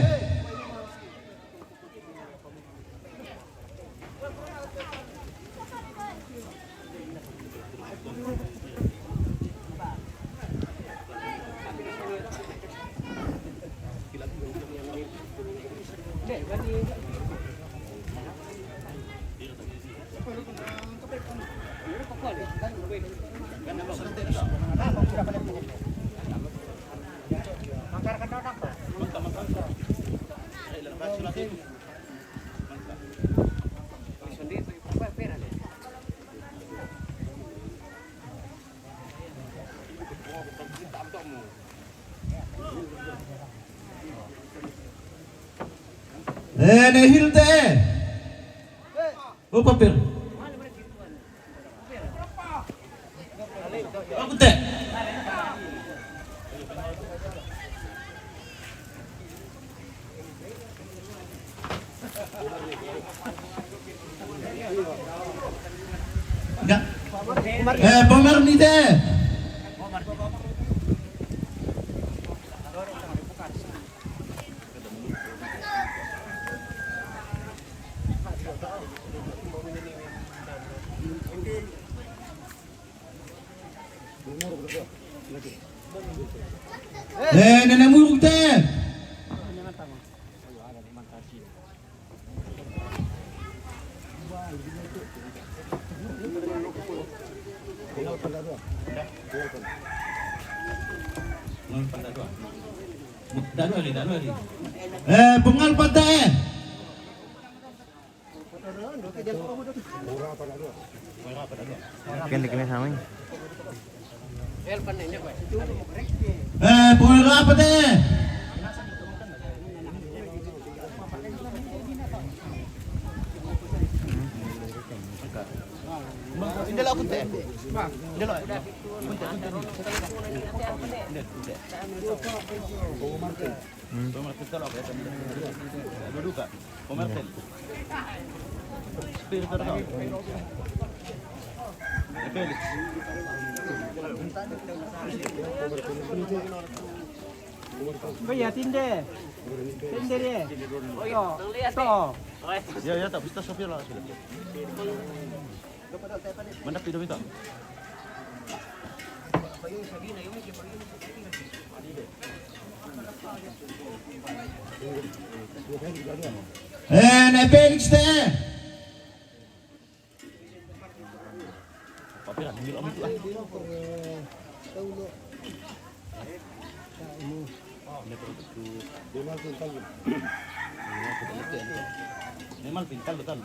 Eh, Nehil te. Oh, papel. Aku te. Enggak. Eh, Bomar ni te. Eh, Nene Muruk te. Eh, Pungal Pate. Kan dikenai sama ini. Eh, Pungal Pate. Ini lo aku teh. Ini lo. Hmm. Dua duka. Pemerten. Spiritu tau. Felix. Baya, tinde. Tinde dia. Yo. To. Ya, ya, tak bisa sopir lah sudah. Mana pido minta? Eh, ne Felix te. Papi lah, ambil om itu ah. Memang pintar betul.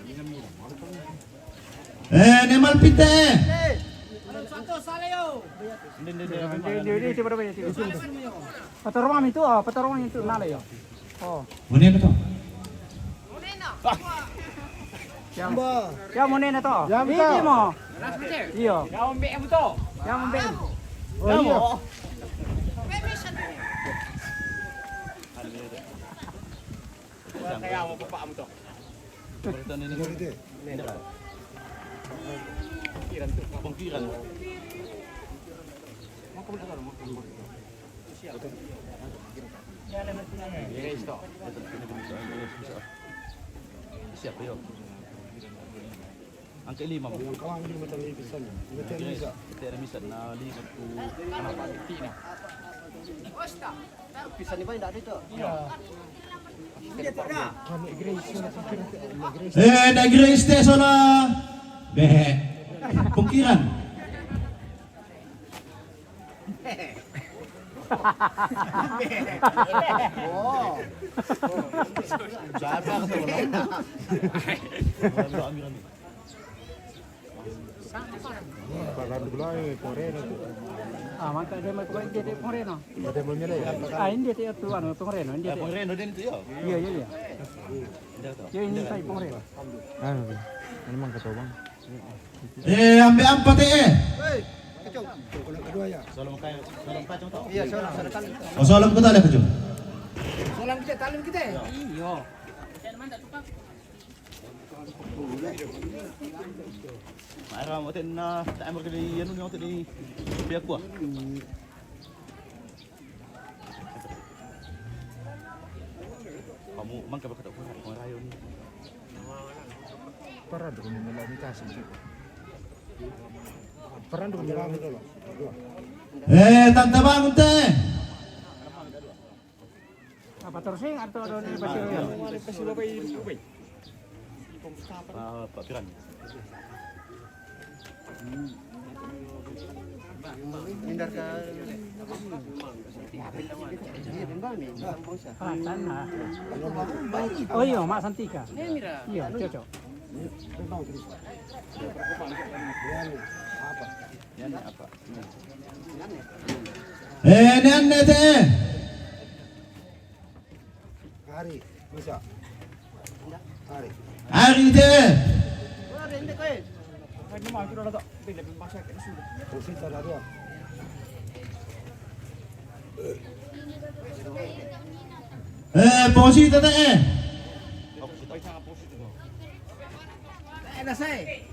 Eh, ne Malpite. Patarong itu, ah, patarong itu nale ya. Oh. Mone na to. Ya. Ya, mone na to. Ya, ini mo. Iyo. Ya, ombe mo to. Ya, ombe. Oh, iyo. Saya mau bapak mo to. Pongkiran. Siapa yo? Angka lima. Yang kawan di mata ni pisan. Kita ada misan na lima tu. Pisan ni banyak dah ada tu. Eh, ne Grace te sola. Be. Pongkiran. Oh. Jaga tu. Pagan gula, eh, Pongreno tu. Ah, mangka dia mai kuat dia, dia Pongreno. Ada mau nyelai. Ah, ini dia tu anu Pongreno, ini dia. Pongreno dia tu ya. Iya, iya, iya. Dia tu. Ya, ini saya Pongreno. Ah, memang kata bang. Eh, ambe ampat eh. Salam kai, salam kacang tau. Iya, salam, salam kali. Oh, salam kita lah kacang. Salam kita, talim kita. Iyo. Mara mo ten na, ta mo kali yanu mo ten ni. Biar kuah. Kamu mang ka ba ka tau ko rayo ni. Parado ko ni mala ni kasi. Parado ko ni mala ni. Eh, tanta bangun te. Apa terus sih atau ada ni pasti. Ah, Pak Piran. Hindar ka. Ah, tanah. Oh iyo, Mak Santika. Iyo, cocok. Eh, ni ane te. Hari, bisa. Hari. Hari te. Posita ada dua. Eh, posita te, eh. Eh, na sai.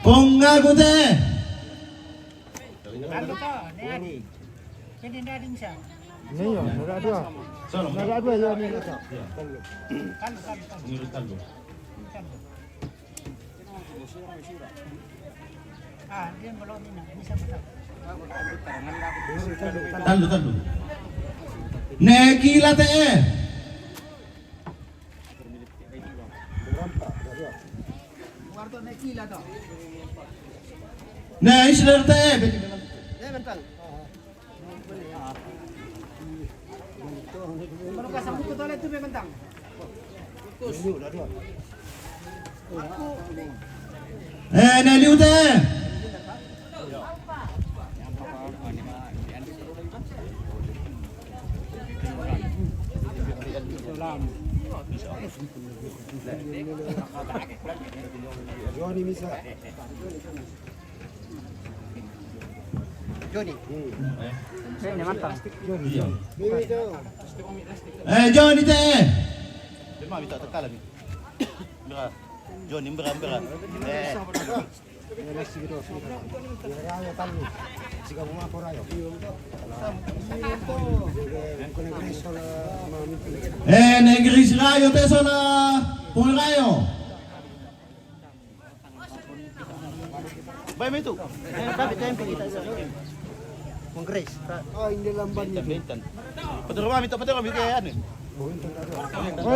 Pongaku te. Ni yo, ada dua. Ada dua yo ni. Kalu, kalu, kalu. Kalu. Kalu. Tallu, tallu. Nekila te'e. Ne Isler te'e. Eh, ne Liu te'e. Joni misa. Joni. Ini mantap. Joni. Eh, Joni te'e. Dia mah minta tekal lagi. Mbira. Joni, mbira, mbira. Eh. Eh, Negeri Sirayo te'e sola Pongirayo. Baik itu. Eh, tapi tempe kita. Kongres. Oh, ini lamban itu. Betul, Mami, tak betul, Mami, kayak anu. Oh,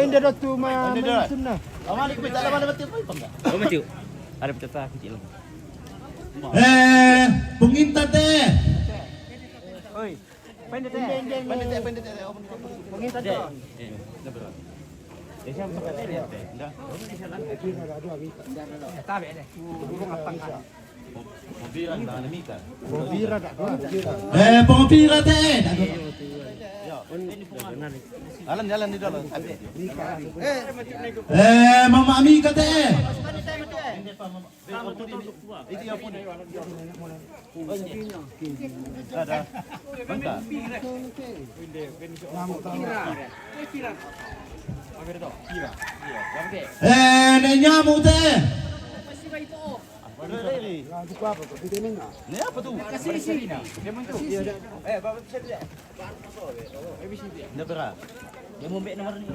ini dah tu, ma-, Oh, ini dah. Itu nah. Lama ni kita lama lama tiap apa enggak? Oh, Matthew. Ada peserta kecil. Eh, pengintat te'e. Oi. Pendek te'e. Pendek te'e, pendek te'e. Pengintat te'e. Eh, eh, dah berapa? Eh, Pongpira te'e. Jalan, jalan di dalam. Eh, Mama Mika te'e. Ada. Mantap. Eh, ne nyamuk te'e. Ini apa tu? Dia berat. Dia mau ambil nomor ni.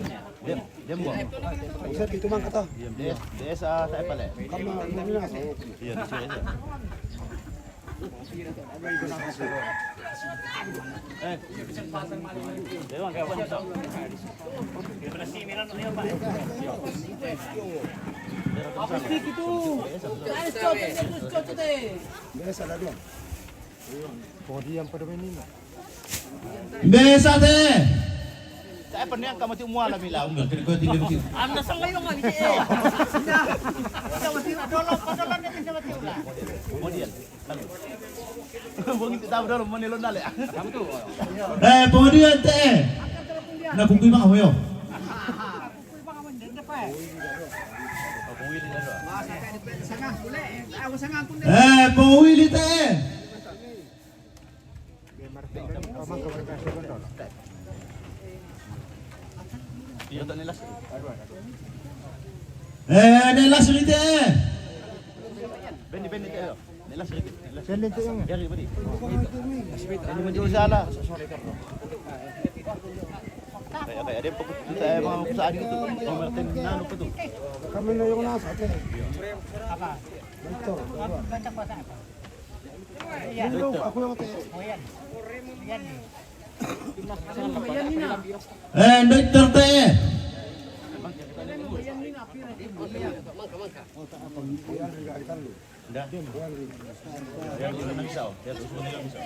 Dia, dia mau. Bisa itu mang kata. Dia, dia, dia sa-, saya pala. Kamu mana? Iya, di sini. Eh. Biasa lah dia. Podium pada main ni. Biasa te'e. Saya pernah angkat mati mual lah bilang. Enggak, kena kau tinggal kecil. Anda salah yang lagi, eh. Kita mati dolok, dolok ni kita mati ulah. Kemudian. Bang itu tahu dah, mana lo nale. Kamu tu. Eh, kemudian te'e. Nak bungkui bang, ayo. Eh, Pong Willy te'e. Eh, ne Lasri te'e. Beni, beni te'e. Ne Lasri te'e. Beni te'e. Biar dia beri. Ini menjadi salah. Kayak, kayak dia pokok kita emang usaha gitu. Pemerintah nanu apa tu? Kami na yung nasa, te. Apa? Doktor. Doktor. Ini dong, aku yang te. Oh, yan. Yan eh. Eh, doktor te'e. Dah. Yang sudah bisa, oh. Yang sudah bisa.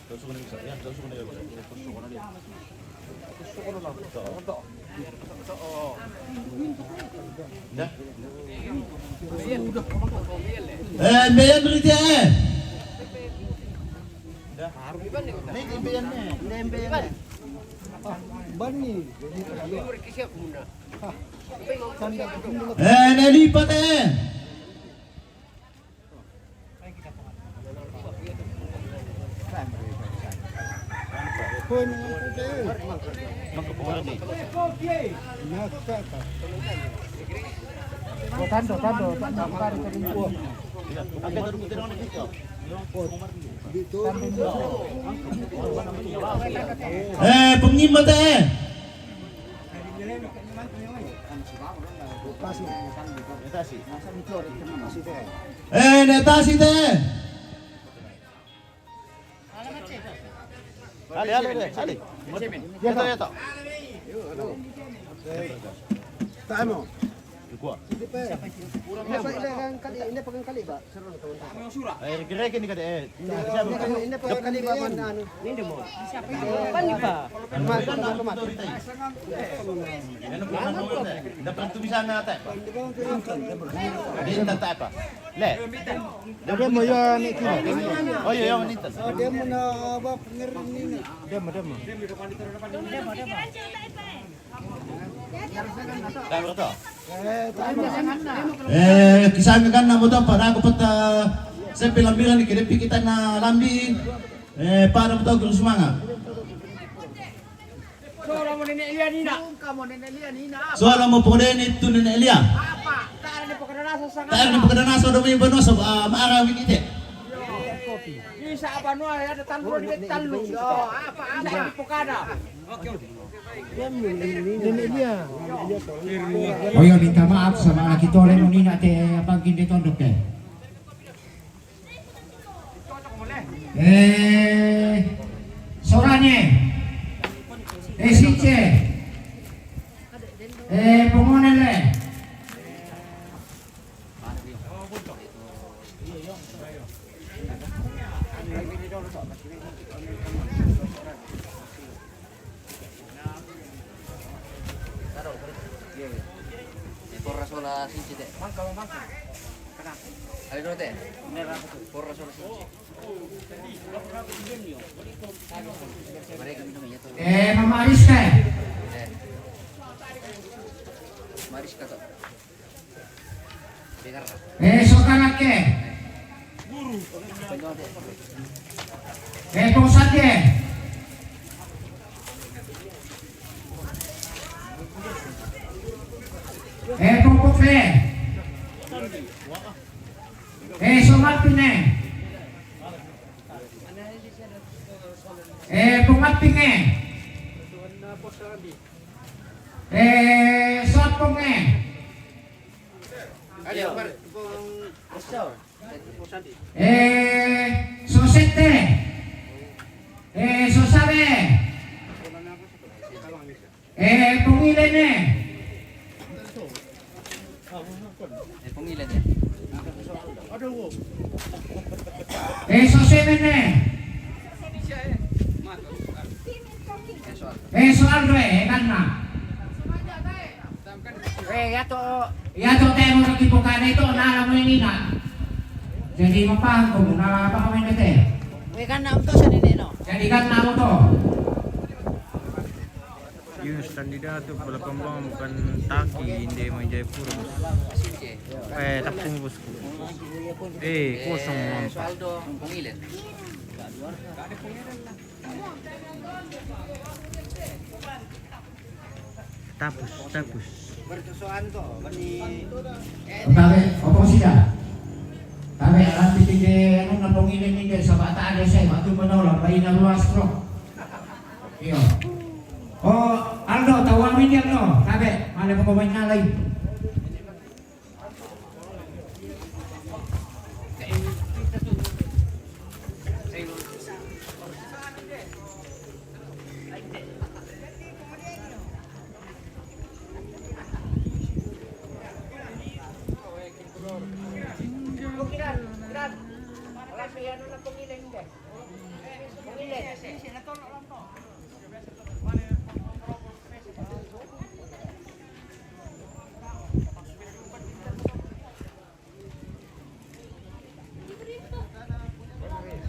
Yang sudah bisa. Yang sudah bisa. Dah. Eh, mbeyan rite, eh. Dah. Ini mbeyan ni. Ini mbeyan ni. Bani. Eh, ne lipat, eh. Tando, tando, tando. Eh, pengimat, eh. Eh, ne tasi te. Ale, ale, ale, ale. Ito, ito. Tama. Kua. Hindi pa eh. Hindi pa ilang kali, hindi pa kang kali ba? Eh, kira-kira ni kada eh. Hindi pa kang kali ba man ano? Hindi mo. Pani pa. Kumat, kumat, kumat. Dapat tumisan na tayo. Hindi pa kang kali. Hindi na tayo pa. Le. Demo yo ni kilo. Oh, yo, yo, ni tan. Demo na ba pengerin ni. Demo, demo. Demo to. Eh, kisah kan na mo to para ko pata sa pilambiran ni kire pikita na lambi. Eh, para mo to, Gunung Sumanga. Sola mo Nene Elia nina. Nunca mo Nene Elia nina. Sola mo pokone ni tu Nene Elia. Apa? Tara ni pokone nasa sanga. Tara ni pokone nasa do mi bano sa, ah, maara wikite. Bisa apa no ya ada tandu di tandu. Yo, apa apa di pokada. Nene Elia. Oh ya, minta maaf sama laki tole mo nina te apa ginde tondok te. Eh, Sorane. Eh, Since. Eh, Pongonele. Porra sola Since te. Mangka, mangka. Ayo te. Porra sola Since. Eh, Mama Ariska. Eh. Mariska to. Eh, Sokarake. Eh, Posate. Eh, Popoke. Eh, Somatine. Eh, Pungapinge. Eh, Soponge. Eh, Sosete. Eh, Sosabe. Eh, Pungilene. Eh, Pungilene. Eh, Sosemene. Eh, Soaldo, eh, kanna. Eh, yato. Yato te mo nagkipukane ito, nala mo ini na. Jadi mapaham ko mo na apa kami na te. Eh, kanna mo to sa nene, no? Jadi kanna mo to. Yun, standidatu, pala pambang bukan taki, hindi mo jay puro, bos. Eh, tapung, bos. Eh, kosong mo. Soaldo, Pungilene. Tapos, tapos. Bertusuan to, bani. Tabe, opo sida. Tabe, alam titik de, anu, na Pungilene ni de, sabata ada saya, waktu menolong, bayi na ruas, bro. Iyo. Oh, Aldo, tawa mi dia, Aldo. Tabe, mana pokoknya lain.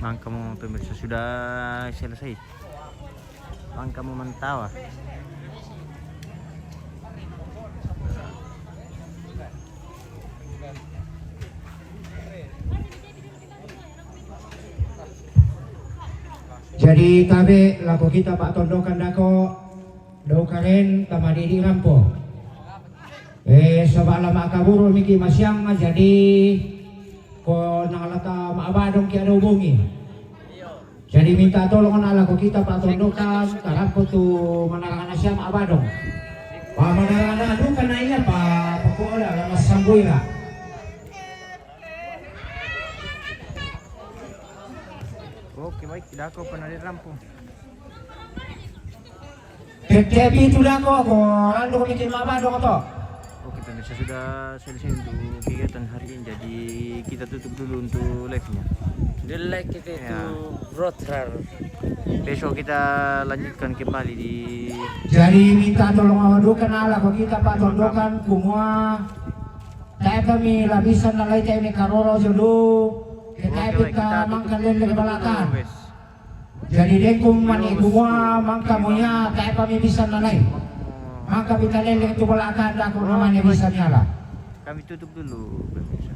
Mangka mo pemirsa sudah selesai. Mangka mo mantawa. Jadi tabe lako kita patondokan dako. Dau karen tamadidi rampo. Eh, sabala makaburu miki masiang, jadi ko nang lata maabadong ki ada hubungi. Jadi minta tolong na lako kita patondokan, tarampo tu manarang na siang maabadong. Madarana duka na iya pa pakola la masambuira. Oke, baik, tidak kau pernah di rampung. Tepi itu dah kok, kok randu ko bikin mama dong to. Oke, pemirsa, sudah selesai untuk kegiatan hari ini. Jadi kita tutup dulu untuk live-nya. Di like kita itu Ya. Road Rally. Besok kita lanjutkan kembali di Jadi minta tolong awadukan ala ko kita patondokan kumua. Tae kami labisan na lai tae mi karoro jodu. Kita Oke, baik, kita kita tutup mangka lele dulu, balakan. Wes. Jadi dengkung mani kumua mangka munya tae kami bisa na lai. Mangka pita lele tu balakan daku namanya bisa nyala. Kami tutup dulu, pemirsa.